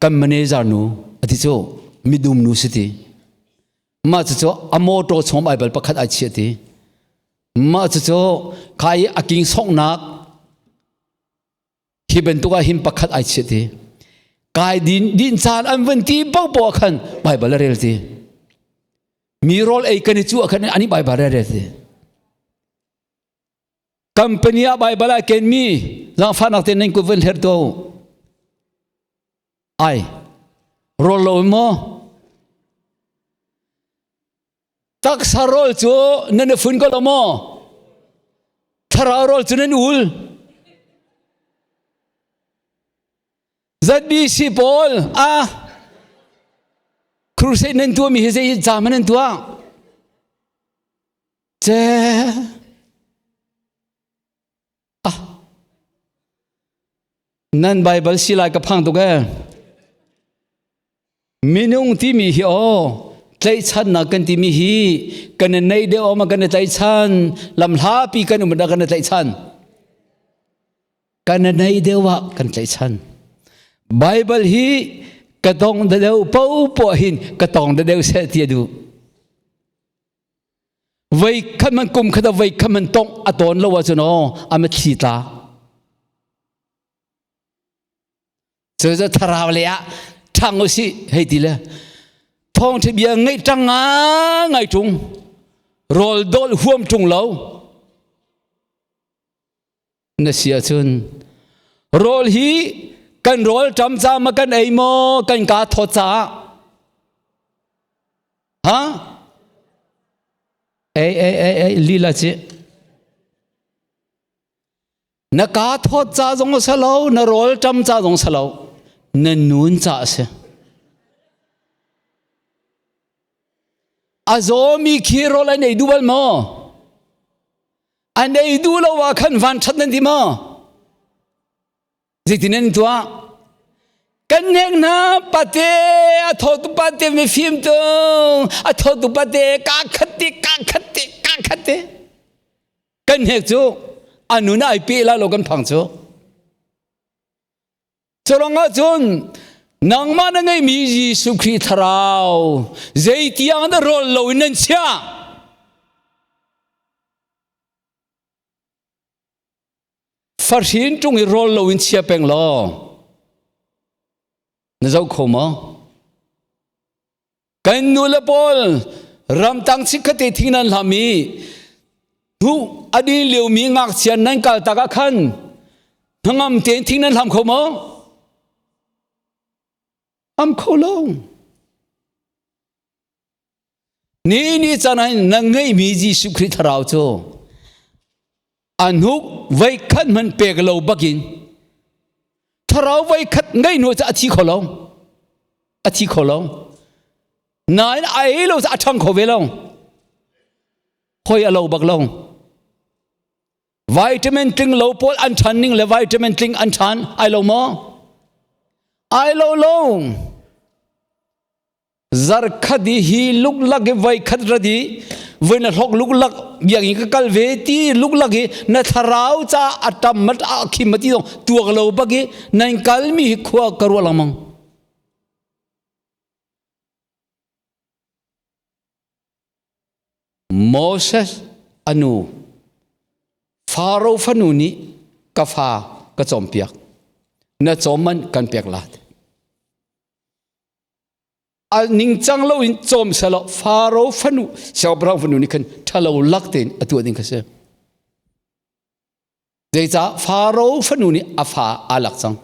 kan manager nu ati cu midum nu si ti mah cucu a motor chom ai bal pakhat ai chia ti mah cucu khai a king songnak hi bantuk ah hin pakhat ai chia ti kai din din caan an van ti po po khan bible a rel ti mi rawl ei kan i cu khan ani bible a rel ti Company ah Baibal ah kenmi zaangfahnak te nan kut van hler to. Ai, rawl lo maw? Taksa rawl cu nan i fun ko lo maw? Thlarau rawl cu nan ul. ZBC pawl a crusade nan tuahmi hi zei ca man nan tuah? Ce ah nan Bible si lai ka phang tuk ee. Minung timi hi aw tlaihchannak kan timi hi kan i neih deuh ma kan i tlaihchan lamhlapi kan um dah kan i tlaihchan kan i neih deuh ah kan tlaihchan Bible hi ka tong deuh popoh hin ka tong deuh seh ti a duh Voi khat man kum khat voi khat man tong a tawn lo ahcun aw a mitthli tla. Cu cu thlarau le ah ṭhang usih hei ti le thawngṭha bia ngaih ṭang ngai ṭung rawl dawlh huam ṭung lo na si ahcun rawl hi kan rawl ṭam ca ma kan ei maw kan kaa thawt caah Ha? Ei, ei, ei, ei, lila ci. Na ka thawt ca zong a si lo, na rawl ṭam ca zong si lo, na nun ca a si. A zawmi khi rawl an ei duh bal maw? An ei duh lo ah khan van ṭhat nan ti maw? Zeitin an tuah? Kan hnek hna pate a thotu pate mifim tung a thotu pate ka khat te ka khat te ka khat te kan hnek cu a nun ai pe la lo kan phang cu Culong ahcun nangmah na ngeimi Jesuh Khrih thlarau zeitiang dah rawl lo in nan chiah Fahrin ṭung i rawl loin chia peng law na zoh kho maw? Kan nu le pawl ramtang chikkhatte thing nan hlam i hnu a din liomi ngakchia nan kal tak ah khan hnangam tein thing nan hlam kho maw? Am kho lo. Ni ni caan ah na ngeihmi Jesuh Khrih thlarau cu a hnuk voikhat hmanh pek lo bakin thlarau voikhat ngeih hnu cu a thi kho lo a thi kho lo nain a ei lo cu a ṭhang kho ve lo hoi a lo bak lo vitamin tling lo pawl an ṭhan ning le vitamin tling an ṭhan ai lo maw ai lo lo Zarkhat i hi luklak i voikhat rat i voi na hlok luklak biakinn ka kal ve ti luklak i na thlarau ca a tam mat a khim ti dong tuak lo bak i nan kalmi hi khua ka ruah lengmang. Moses anu Faro fanu nih ka fa ka cawmpiak na cawm man kan pek la A ningcang loin cawm selaw Faro fanu siangpahrang fanu nih khan ṭhalo lak tein a tuah ding kha si. Zeicah Faro fanu nih a fa aa lak cang.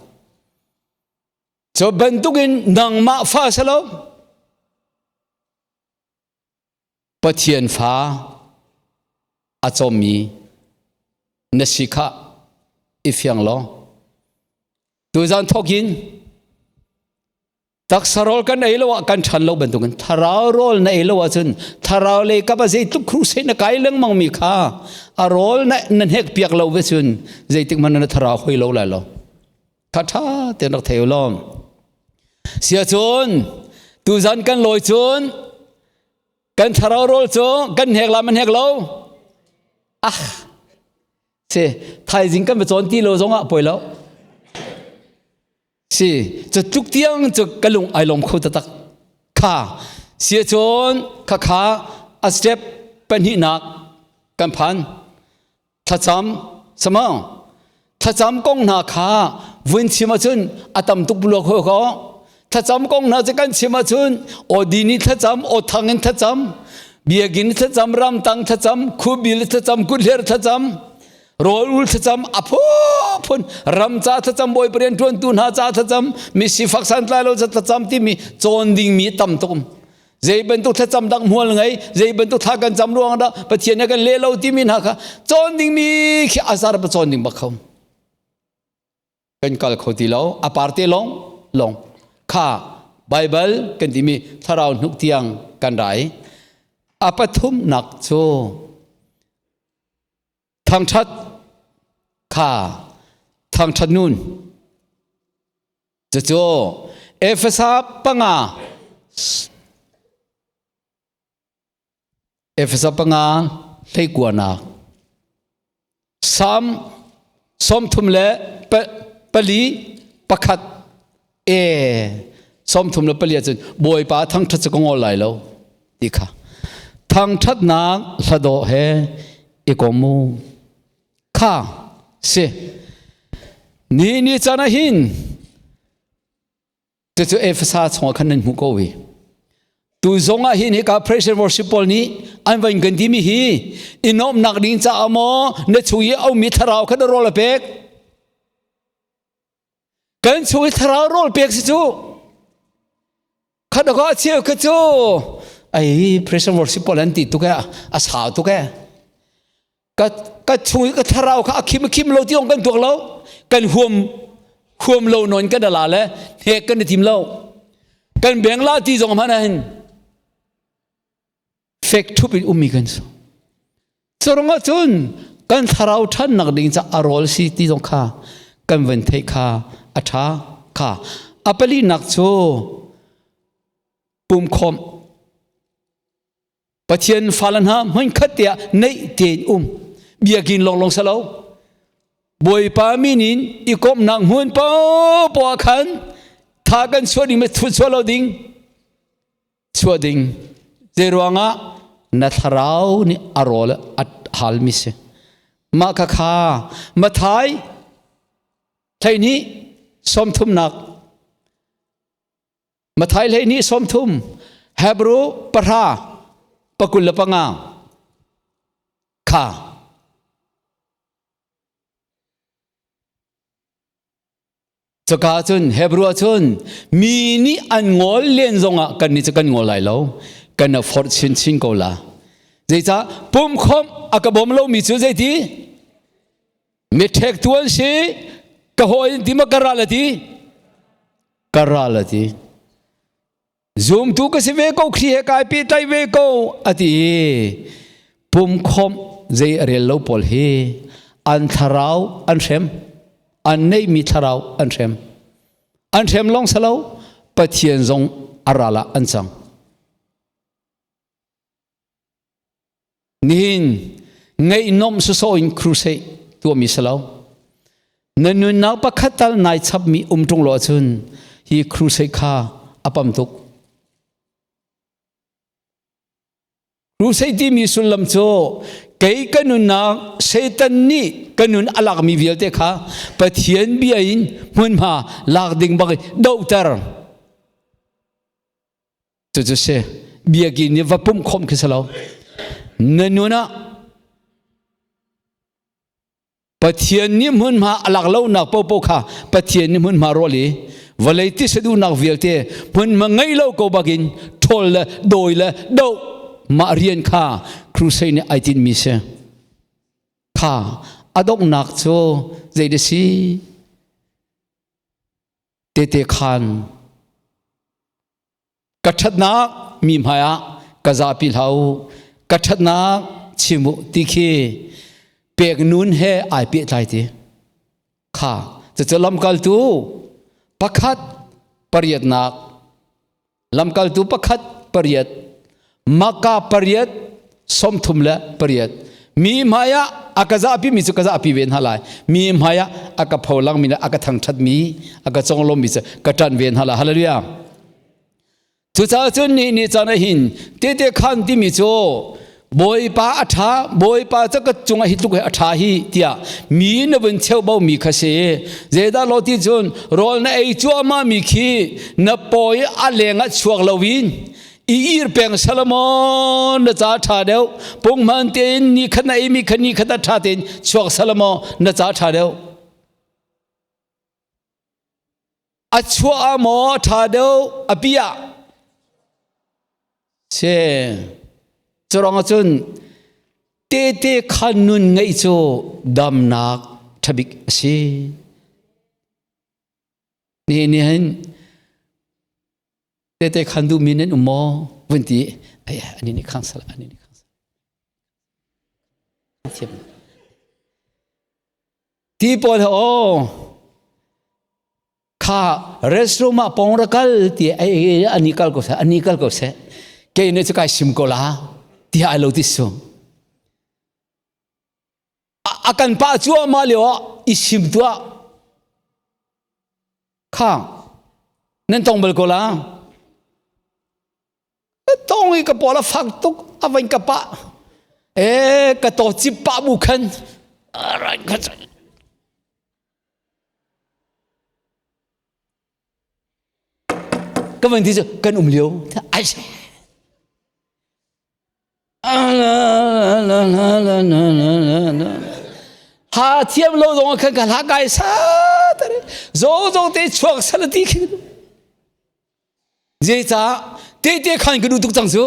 Cu bantukin nangmah fa selaw Pathian fa a cawmmi na si kha i fiang law tuzan thawkin. Taksa rawl kan ei lo ah kan ṭhan lo bantukin thlarau rawl na ei lo ahcun thlarau lei kap ah zeitluk crusade na kai lengmang mi kha a rawl na na hnek piak lo ve cun zeitik hmanh na thlarau hoi lo lai lo. Kha ṭha tein rak thei u law. Sia cun tuzan kan lawi cun kan thlarau rawl cu kan hnek la man hnek lo. Ah si thaizing kan va cawn ti lo zongah poi lo. Si cu tluk tiang cu ka lung ai lawm kho taktak. Kha si cun kha kha a step pahnihnak kan phan. Thlacam sama thlacam kong hna kha vun chim ahcun a tam tuk bulok ho ko. Thlacam kong hna cu kan chim ahcun aw ni thlacam, aw thang in thlacam, biakinn thlacam, ramtang thlacam, khubil thlacam, kutler thlacam, rawl ul thlacam a phunphun ram ca thlacam bawipa rian ṭuantu hna ca thlacam mi sifak santlai lo ca thlacam timi cawn dingmi tam tuk um zei bantuk thlacam dak hmual ngei zei bantuk thla kan cam ruang dah pathian nih kan leh lo timi hna kha cawn dingmi khi azar pa cawn ding bak kho kan kal kho ti lo a parte long long kha Bible kan timi thlarau hnuk tiang kan rai a pathum nak cu Thangṭhat kha thangṭhat nun. Cucu Efesa panga Efesa panga hleikuanak Salm 34 pakhat e 34 ahcun Bawipa thangṭhat cu ka ngol lai lo ti kha thangṭhatnak hladawh he i kom mu kha si ni ni caan ah hin Cucu Efesa chungah khan nan hmuh ko hi. Tu zong ah hin hika praise and worship pawl nih an van kan timi hi i nuamhnak ding caah maw na chung i a ummi thlarau kha na rawl a pek? Kan chung i thlarau rawl pek si cu. Kha ka cheu kha cu ai praise and worship pawl an ti tuk e a sau tuk e. Ka ka chung i ka thlarau kha a khim a khim lo ti ong kan tuak lo kan huam huam lo non kan ala le hnek kan i tim lo kan beng la ti zong hmanh hin fek thup in ummi kan su curang ahcun kan thlarau ṭhan nak ding ca a rawl si ti zong kha kan van theih kha a ṭha kha a pali nak cu pumkhawmh Pathian fale hna hmunkhat te ah neih tein um biakinn lawnglawng si lo Bawipa min in i komhnak hmun paohpaoh ah khan tha kan chuah ding chuah lo ding chuah ding zei ruangah na thlarau nih a rawl a halmi si mah kha kha Mathai 12 sawmthumnak Mathai 12 30 Hebrew pahra 25 kha Cuka cun Hebrew ah cun mi nih an ngol len zongah kan nih cu kan ngol lai lo kan a forh chinchin ko la zeicah pumkhawmh a ka bawm lomi cu zeiti miṭhek tu an si ka hawi in ti ma ka ral a ti ka ral a ti zumtu ka si ve ko Khrih he kai pehtlai ve ko a ti i pumkhawmh zei a rel lo pawl hi an thlarau an hrem an neihmi thlarau an hrem an hrem lawng si lo Pathian zong a ral ah an cang Nihin ngaihnuamh sawsawh in crusade tuahmi si lo. Na nunnak pakhat tal nai chapmi um ṭung lo ahcun hi crusade kha a pam tuk. Crusade timi sullam cu kei ka nunnak Satan nih ka nun a lakmi vialte kha Pathian bia in hmunhma lak ding bak in dohter. Cucu si biakinn nih va pumh khawm khi si lo. Na nun ah Pathian nih hmunhma a lak lonak popo kha Pathian nih hmunhma rawl i vawlei tisa duhnak vialte hmunhma ngei lo ko bakin ṭhawl le dawi le doh mah rian kha crusade nih ai tinhmi si. Kha a donghnak cu zei dah si? Tete khan. Ka ṭhatnak mi hmaiah ka zapi hlah u, ka ṭhatnak chim u ti khi pek nun he ai pehtlai ti. Kha cucu lamkaltu pakhat pariatnak lamkaltu pakhat pariat Maka pariat 38 mi hmaiah a ka zahpi mi cu ka zahpi ve hna lai mi hmaiah a ka pholang mi le a ka thangṭhat mi a ka conglawm mi cu ka ṭan ve hna lai hallelujah cucaah cun ni ni caan ah hin tete khan timi cu Bawipa a ṭha Bawipa cu ka cungah hi tluk hi a ṭha hi tiah mi na vun cheuhbo mi kha si zeidah lo ti cun rawl na ei cuahmah mi khi na paw i a leng ah chuak loin i ir peng Solomon na ca ṭha deuh punghman tein ni khat na eimi kha ni khat a ṭha tein chuak Solomon na ca ṭha deuh a chuah ah maw ṭha deuh a pi ah se curang ahcun tete khan nun ngeih cu damnak ṭhabik a si ni ni hin tete khan duh mi nan um maw vun ti ai ani nih khang sal ani nih khang sal thiam ti pawl he aw kha restroom ah pong ra kal ti ai ani kal ko se ani kal ko se ke ne chu kai sim ko la ti ai lo ti su a kan pa chu ma lio i sim tua Kha nan tong bal ko la. Tong i ka pawl a fak tuk a vain ka pah. E ka to cip pah bu khan. Ka van ti cu kan um lio. Ai Ha thiam lo zong khan ka hla kai sa tare zo zo te chuak sala ti khi zei ca te te khan ka du tuk cang su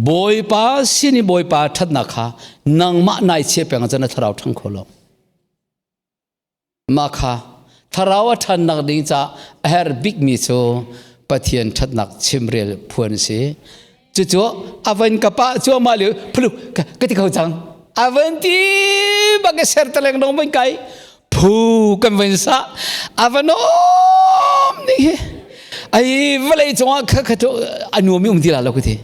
Bawipa sin i Bawipa thatnak kha nangmah nai che peng chan thlarau thang kho lo Mah kha thlarau a ṭhannak ding ca a herh bikmi cu Pathian ṭhatnak chimrel phuan a si. Cucu a van ka pah cuahmah lio phulu ka ti kho cang. A van ti bak i ser taleng dong van kai phu kan van sa a van om ning hi ai vawlei cungah kha kha cu a nuam i um ti la lo ka ti.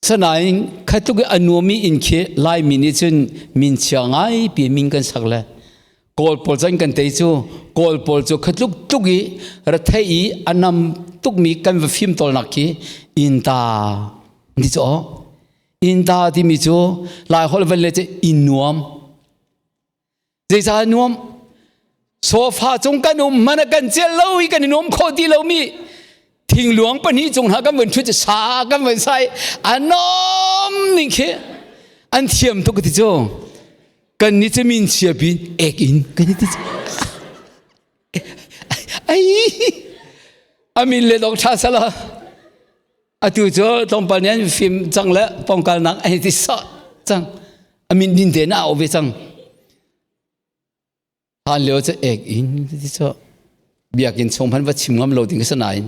Sanain khatluk i a nuami inn khi Laimi nih cun min chia ngaipi min kan sak le Kawl pawl cun kan tei cu Kawl pawl cu khatluk tluk i rethei i a nam tukmi kan va fim tawlnak khi innta ni cu aw innta timi cu Lai holh van le cu inn nuam Zeicah nuam? Sofa cung kan um hmanh ah kan celh lo i kan i nuam kho ti lomi thingluang pahnih cung hna kan vun ṭhut sa kan vun sai a nom ning khi an thiam tuk ti cu kan ni cu min chia pin ek in kan ti cu ai amin le dong ṭha sala Atu cu tlawmpal nih an fim cang le pongkalnak an ti sah cang. A min din te na au ve cang. Han lio cu ek in ti cu biakinn chung hman va chim ngam lo ding sanain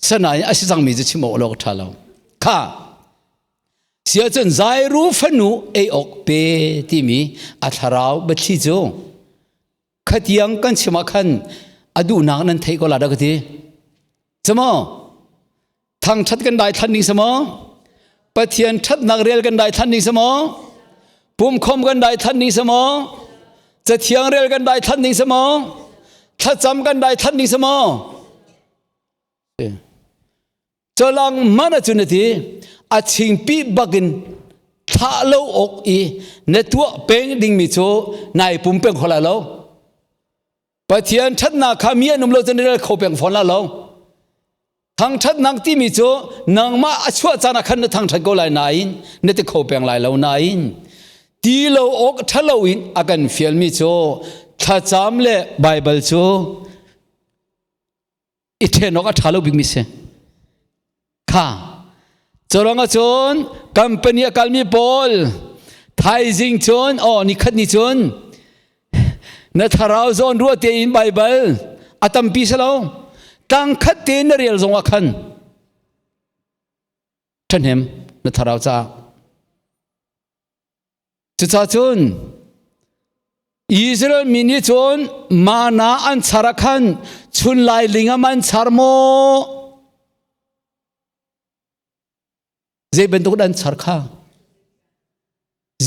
sanain a si cangmi cu chim awk lo tha lo. Kha sia cun Zairu fanu ei awk pe timi a thlarau biathli cu khatiang kan chim ah khan a duhnak nan theih ko la dah ka ti. Camo thangṭhat kan dai thlan ding samaw Pathian ṭhatnak rel kan dai thlan ding samaw pumkhom kan dai thlan ding samaw cathiang rel kan dai thlan ding samaw thlacam kan dai thlan ding samaw Calang man ahcun na ti a chingpi bakin thlah lo awk i na tuah peng dingmi cu nai pum peng kho lai lo. Pathian ṭhatnak kha mi an um lo cun rel kho peng fawn la lo. Thangṭhatnak timi cu nangmah a chuah caan ah khan na thangṭhat ko lai nain na ti kho peng lai lo nain ti lo awk ṭhalo in a kan fialmi cu thlacam le Baibal cu i ṭhen awk a ṭha lo bikmi si. Kha Curuang ahcun company a kalmi pawl thaizing cun aw nikhat ni cun na thlarau zawn ruah tein Baibal A tampi si lo. Tlang khat te na rel zong ah khan ṭhahnem na thlarau caah. Cucaah cun Israel mi nih cun mana an char ah khan chun lai ling ah an char maw? Zei bantuk an char kha?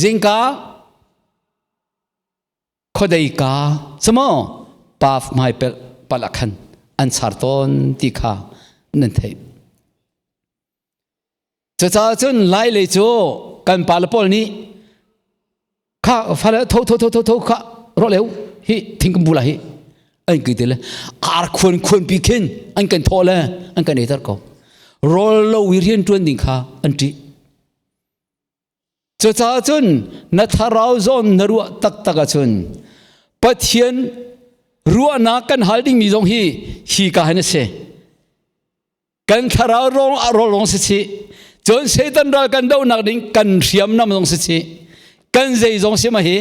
Zingka khuadei ka samaw pa hmai pel pal ah khan an char tawn ti kha nan theih. Cucaah cun lai lei cu kan pa le pawl nih kha fale tho tho tho tho tho kha rawh leu hi thingkum bula hi an ki te le ar khuan khuan pi khin an kan thawh le an kan ei tar ko rawl lo i rian tuan ding kha an ṭih. Cucaah cun na thlarau zawn na ruah taktak ahcun Pathian ruahnak kan hal dingmi zong hi hi ka hin a si. Kan thlarau rong rawl rong si chih. Cun Satan ral kan dohnak ding kan hriamnam zong si chih. Kan zei zong si ma hi.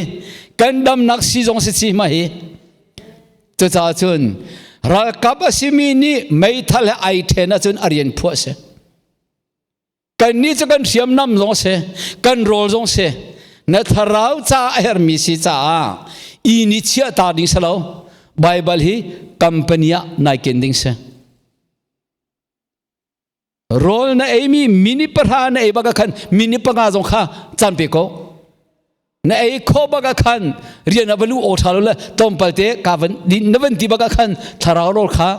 Kan damnak si zong si chih ma hi. Cucaah cun ralkap a simi nih meithal he ai then ahcun a rian phuah si. Kannih cu kan hriamnam zong si, kan rawl zong si, na thlarau ca a herhmi si caah i ni chiah ta ding si lo. Baibal hi company ah nai ken ding si. Rawl na eimi mini pahra na ei bak ah khan mini panga zong kha caan pe ko. Na ei kho bak ah khan rian a va lu aw ṭha lo le tlawmpal te ka van na van ti bak ah khan thlarau rawl kha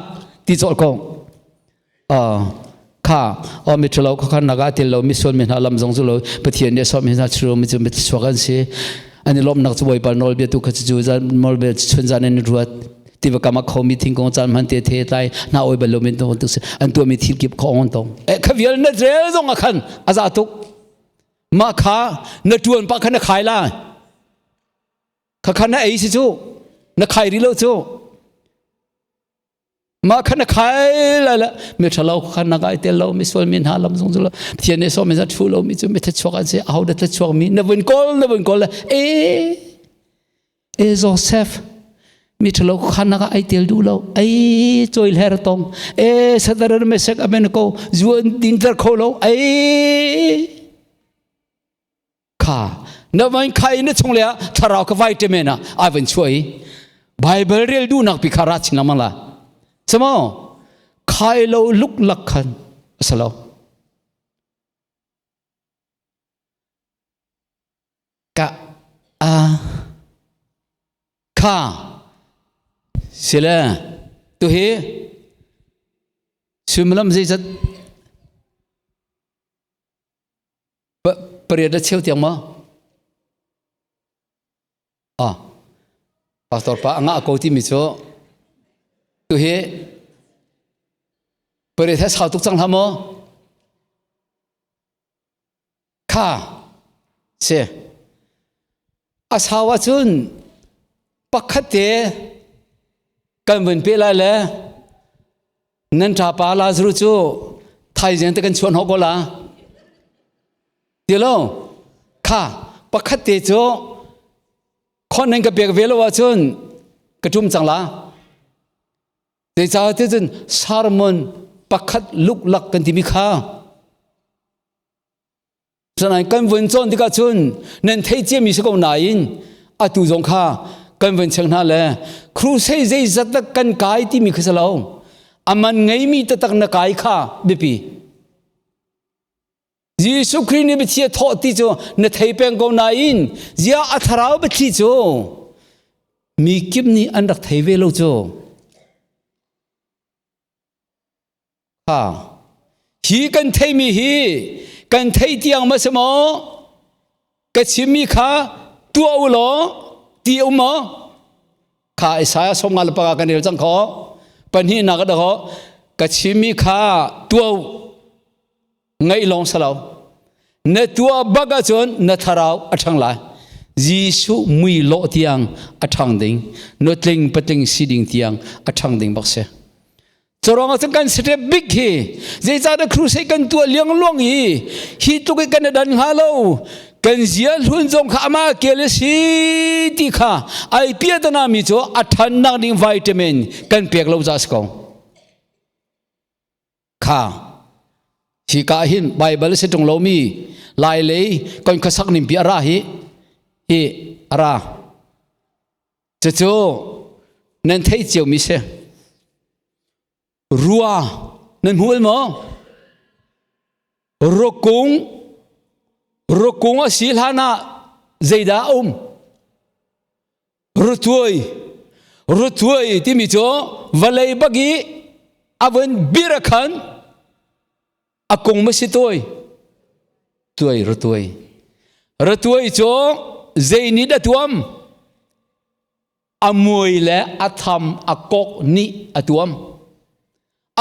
ti cawlh ko. Kha o mi ṭhalo kha khan naga tel lo mi sual mi hna lam zong zu lo Pathian nih a sawm mi hna churu mi cu mi chuak an si. An i lawmhnak cu Bawipa nawlbia tu kha cu zan nawlbia chun zan in ruat tiva kam a khomi thingkung caan hman te the tlai na oi bal lo min tu an tuah mi thil kip kho on tong e kha vial na rel zong a khan a za tuk mah kha na ṭuan pah kha na khai la kha kha na ei si cu na khai ri lo cu mah kha na khai lai la mi ṭhalo kha na kai tel lo mi sual mi hna lam zung lo Pathian nih sawm mi ṭhu lo mi cu mi thlachuak an si aho dah thlachuak mi na vun kawl na vun kawl e e Joseph mi ṭhalo kha na ka ai tel duh lo ei choi hler tong e sadar mesek amen ko zuan din ter kho lo ei kha na van khai na chung le ah thlarau ka vitamin ah ai van chuah i Bible rel duhnak pi kha ra chin lengmang la samo khai lo luk lak khan asalo ka a kha sile tu hi suimilam zeizat pariat le cheu tiang maw ah pastor pa a ngah ko timi cu tu hi pariat he sau tuk cang hlah maw Kha si a sau ahcun pakhat te kan vun pe lai le nan ṭapa Lazarus cu thaizing te kan chuan hawk ko la ti lo kha pakhat te cu khon nan ka pek ve lo ahcun ka ṭum cang la zeicah ti cun sermon pakhat luklak kan timi kha Sanain kan vun cawn tikah cun nan theih ciami si ko nain atu zong kha kan vun cheng hna le crusade zeizat dah kan kai timi kha si lo aman ngeimi taktak na kai kha biapi Jesuh Khrih nih biathli a thawh ti cu na thei peng ko nain zia a thlarau biathli cu mi kip nih an rak thei ve lo cu Ha. Hi kan theimi hi kan thei tiang ma si maw? Ka chimmi kha tuah u law ti um maw? Kha Isaiah som nga le panga kan rel cang kho. Pahnihnak a ho. Ka chimmi kha tuah u. Ngaih lawng si lo. Na tuah bak ahcun na thlarau a ṭhang lai. Jesuh mui lawh tiang a ṭhang ding. Nutling patling si ding tiang a ṭhang ding bak si. Curuangah cun kan step bik hi zeicahdah crusade kan tuah liangluang i hi tluk i kan i dan hnga lo. Kan zia hlun zong kha ama kel a si ti kha ai piatana mi cu a ṭhannak ding vitamin kan pek lo ca si ko. Kha hi ka hin Bible si ṭung lomi lai lei kan khuasak ning pi a ra hi hi a ra. Cucu nan theih cio mi si. Rua nan hmu maw? Rukung rukung a si hlan ah zeidah a um? Rutuai rutuai timi cu vawlei bak i a vun bir a khan a kung ma si tuai tuai rutuai rutuai cu zei nih dah tuam? A mui le a tham a kok nih a tuam.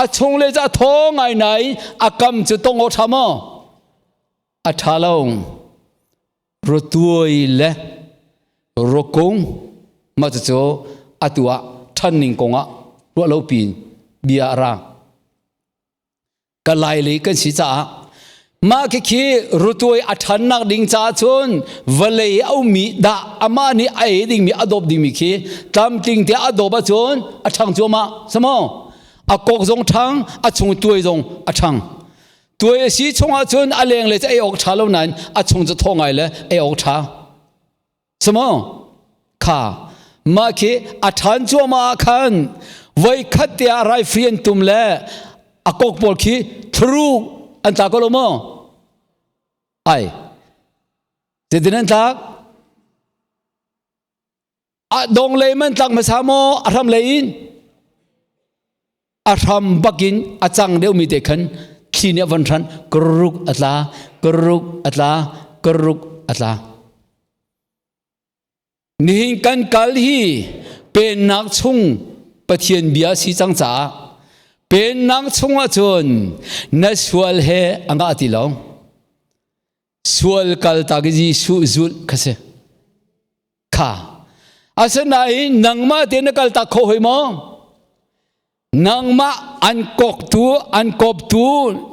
A chung le cu a thaw ngai nai a kam cu tong aw ṭha maw? A ṭha lo. Rutuai le rukung mah cucu atu ah ṭhanning kongah ruah lo piin bia a ra. Ka lai lei kan si caah mah khikhi rutuai a ṭhannak ding caah cun vawlei a ummi dah amah nih a ei dingmi a dawp dingmi khi tlamtling te a dawp ahcun a ṭhang cuahmah samaw a kok zong ṭhang a chung tuai zong a ṭhang tuai a si chung ahcun a leng le cu ei awk ṭha lo nain a chung cu thaw ngai le ei awk ṭha Samaw kha mah khi a ṭhan cuahmah ah khan voi khat te ah raifri an tum le a kok pawl khi thuru an tla ko lo maw? Ai. Zeitin an tlak? A dong lei man tlak hmasa maw a hram lei in? A hram bakin a cang deuhmi te khan thli nih a von hran kruk a tla kruk a tla kruk a tla. Nihin kan kal hi pennak chung Pathian bia si cang caah pennak chung ahcun na sual he a ngah ti lo. Sual kal tak i Jesuh zulh kha si. Kha. Asinain nangmah te na kal tak kho hoi maw? Nangmah an koktu an koptu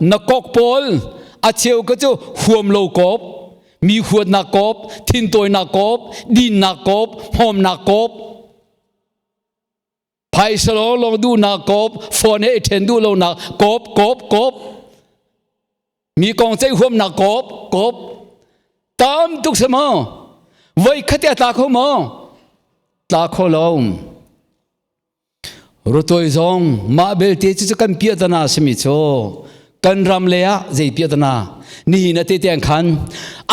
na kok pawl a cheu ka cu huam lo kop mi huatnak kop thintawinak kop dinnak kop hmawmnak kop phaisa lawng lawng duhnak kop phone he i ṭhen duh lonak kop kop kop mi kong ceih huamnak kop kop tam tuk si maw voi khat a tla kho maw tla kho lo rutoi zong mah belte cu kan piahtana simi cu kan ram le ah zei piahtana nihin a te tiang khan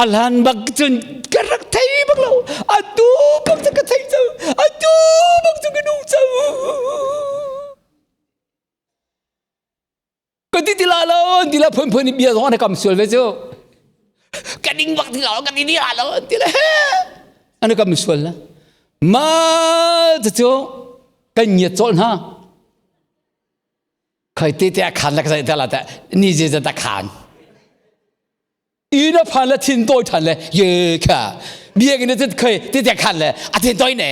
a hlan bak cun ka rak thei bak lo atu bak cu ka thei cang atu bak cu ka nung cang ka ti ti la lo ti la phun phun bia zong an kam sual ve cu ka ding bak ti lo ka ti ti la lo ti le an kam sual la ma cu kan ngiat cawlh hna khoi te te a khan la ka zai ta la ta ni je ta khan ina phan la thin toi than le ye kha biak in te khoi te te khan le a thin toi ne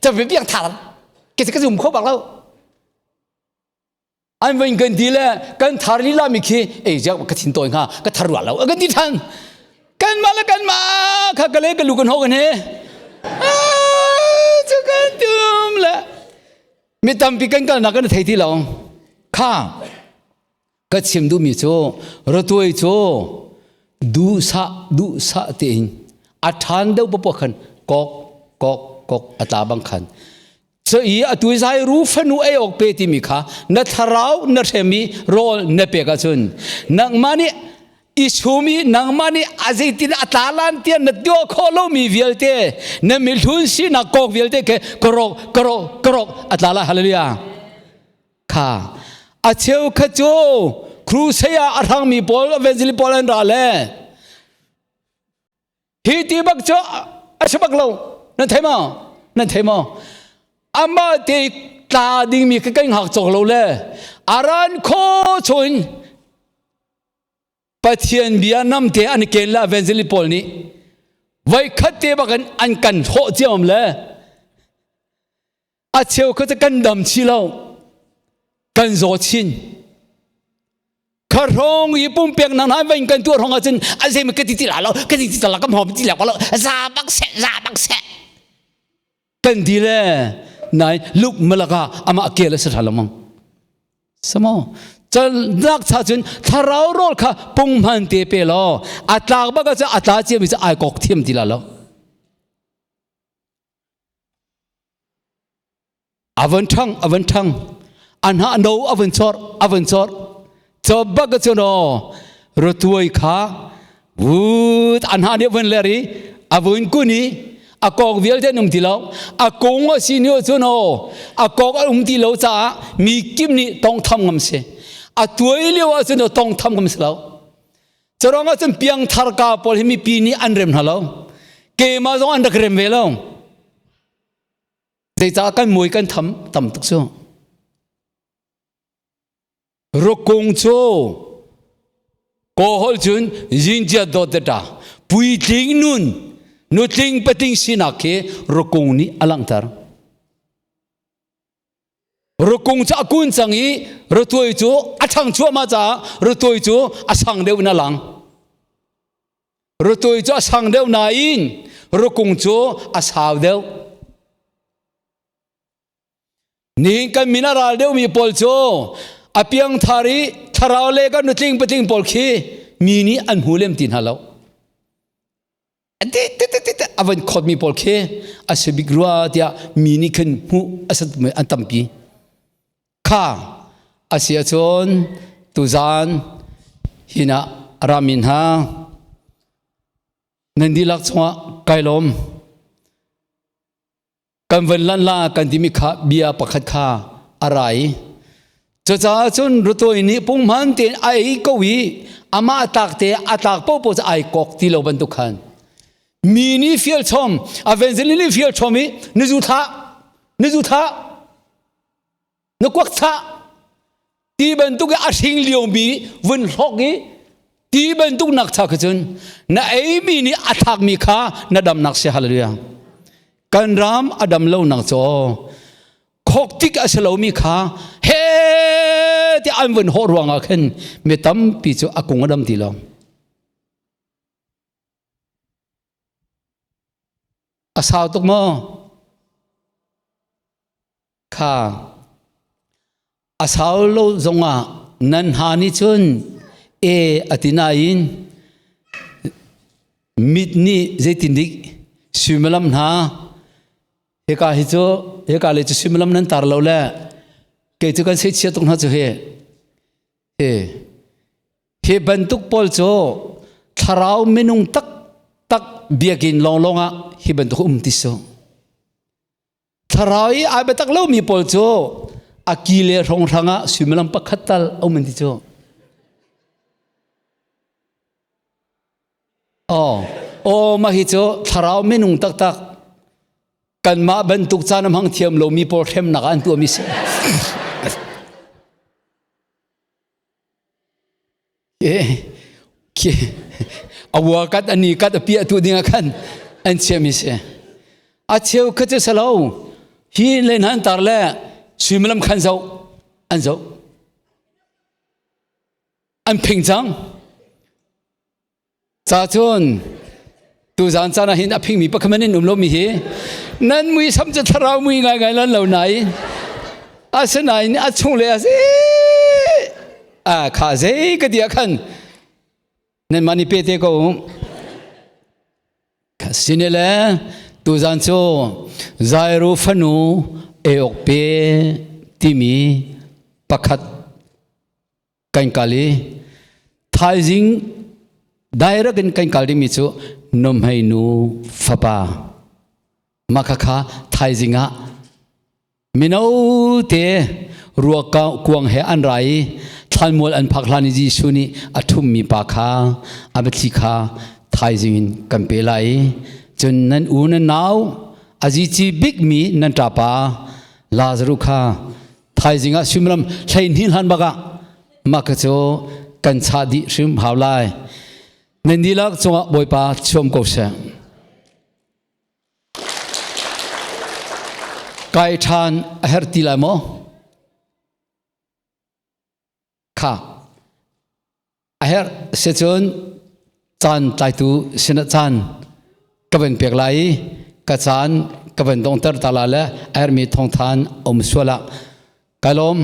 cha ve biak thar ke ka zum kho bak lo an vain kan ti le kan thar lila mi khi ei jak ka thin toi nga ka thar ruwa lo kan ti than kan ma le kan ma kha ka le ka lu kan ho kan he chu kan tum le mi tampi kan kalnak kan thei ti lo kha ka chim duhmi cu ratuai cu duhsah duhsah tein a ṭhan deuh papoh khan kok kok kok a tla bang khan cu i atu zai ru fanu ei awk pe timi kha na thlarau na hrem i rawl na pek ahcun nangmah nih i sum i nangmah nih a zeitin a tla lan tiah na tuah khawh lomi vialte na mihlun sinak kok vialte ke karok karok karok a tla la hallelujah kha a cheu kha cu crusade ah a hrangmi pawl evangelist pawl an ra le hi ti bak cu a si bak lo nan thei maw nan thei maw amah te tla dingmi kha kan hngak cawk lo le aran kho chun Pathian bia namte an ken le evangelist pawl nih voi khat te bak in an kan hrawh ciam le a cheu kha cu kan dam chi lo kan zaw chin. Kha hrawng i pumpek nang hna vein kan tuah hrawng ahcun a zei ka ti ti la lo ka ti ti la kam hom ti la lo za bak seh za bak seh kan ti le nai luk malaka ama kel a si tha lo mang samo chal nak cha cun thlarau rawl kha punghman te pe law a tlak bak ah a tla cia mi cu ai kok thiam ti la lo A van ṭhang, a van ṭhang. A hnah no a van chor, a van chor. Cho bak cu no ratuai kha vut a hnah nih a van ler i a vun kun i a kok vialte an um ti lo. A kung a si ni cu no a kok a um ti lo caah mi kim nih tongtham ngam si. A tuai lio ah cun tongtham ngam si lo. Curuang ah cun piangthar ka pawl hi mipi nih an rem hna lo. Keimah zong an rak rem ve lo. Zeicah kan mui kan tham tam tuk cu? Rukung cu kawhol cun zinjia dawt ta puitling nun nutling patling sinak khi rukung nih a langhter. Rukung cu a kun cang i ratuai cu a ṭhang chuahmah caah ratuai cu a sang deuh in a lang. Rutui cu a sang deuh nain rukung cu a sau deuh. Nihin kan min a ral deuhmi pawl cu a piangthar i thlarau le kan nutling patling pawl khi mi nih an hmu lem ti hna lo. A van khawtmi pawl khi a si bik rua tiah mi nih khin hmuh a an tampi. Kha a si ahcun tuzaan hinah rami hna nan dihlak chungah kai lawm. Kan van lan la kan timi kha bia pakhat kha a ra i cucaah cun rutawi nih punghman tein a ei ko i amah tlak te a tlak paohpaoh cu ai kok ti lo bantuk khan mi nih fial chom evangelist nih fial chom i na zu thlah na zu thlah na kuak chah ti bantuk i a hring liomi vun hlok i ti bantuk nak cha kha cun na eimi nih a thlakmi kha na damnak si hallelujah kan ram a dam lo nak cu khok tik a si lomi kha he ti an vun hawh ruangah khin mi tampi cu a kung a dam ti lo a sau tuk maw Kha a sau lo zongah nan hna nih cun e a ti nain mit nih zeitindik suimilam hna hika hi cu hika le cu suimilam nan tar lo le kei cu kan seihchia tuk hna cu hi hi hi bantuk pawl cu thlarau minung taktak biakinn lawnglawng ah hi bantuk um ti su Thlarau i ai biatak lomi pawl cu a ki le hrawnghrang ah suimilam pakhat tal a um an ti cu. Oh, oh mah hi cu thlarau minung taktak kanmah bantuk caan a hmang thiam lomi pawl hremnak ah an tuahmi si. A kat ani kat a piah tu ding ah khan an chiami si. A cheu kha cu salo hi len han tar le suimilam khan zo an zo an phing cang. Ca cun tuzaan caan ah hin a phingmi pakhat in um lomi hi nan muisam cu thlarau mui ngaingai lan lo nain asinain a chung le a si a kha zei ka ti ah khan nan mah nih pe te ko sine le tuzaan cu Zairu fanu eok pe timi pakhat kan kal i thaizing direct in kan kal dingmi cu nomhei nu fapa mah khakha thaizing ah mino te ruak kuang he an ra i thlanmual an phak hlan i Jesuh nih a ṭhummi pa kha a biathli kha thaizing in kan pe lai i cun nan u nan nau a zici bikmi nan ṭapa Lazaruh kha thaizing ah suimilam 12 hlan bak ah mah ka cu kan chah dih hrim hau lai nan dihlak cungah Bawipa chuam ko seh kai ṭhan a herh ti lai maw kha. A herh sicun caan tlaitu sinah caan ka van pek lai i ka caan ka van dongter ta la le a herhmi thawngthan um sual ah. Kai lawm.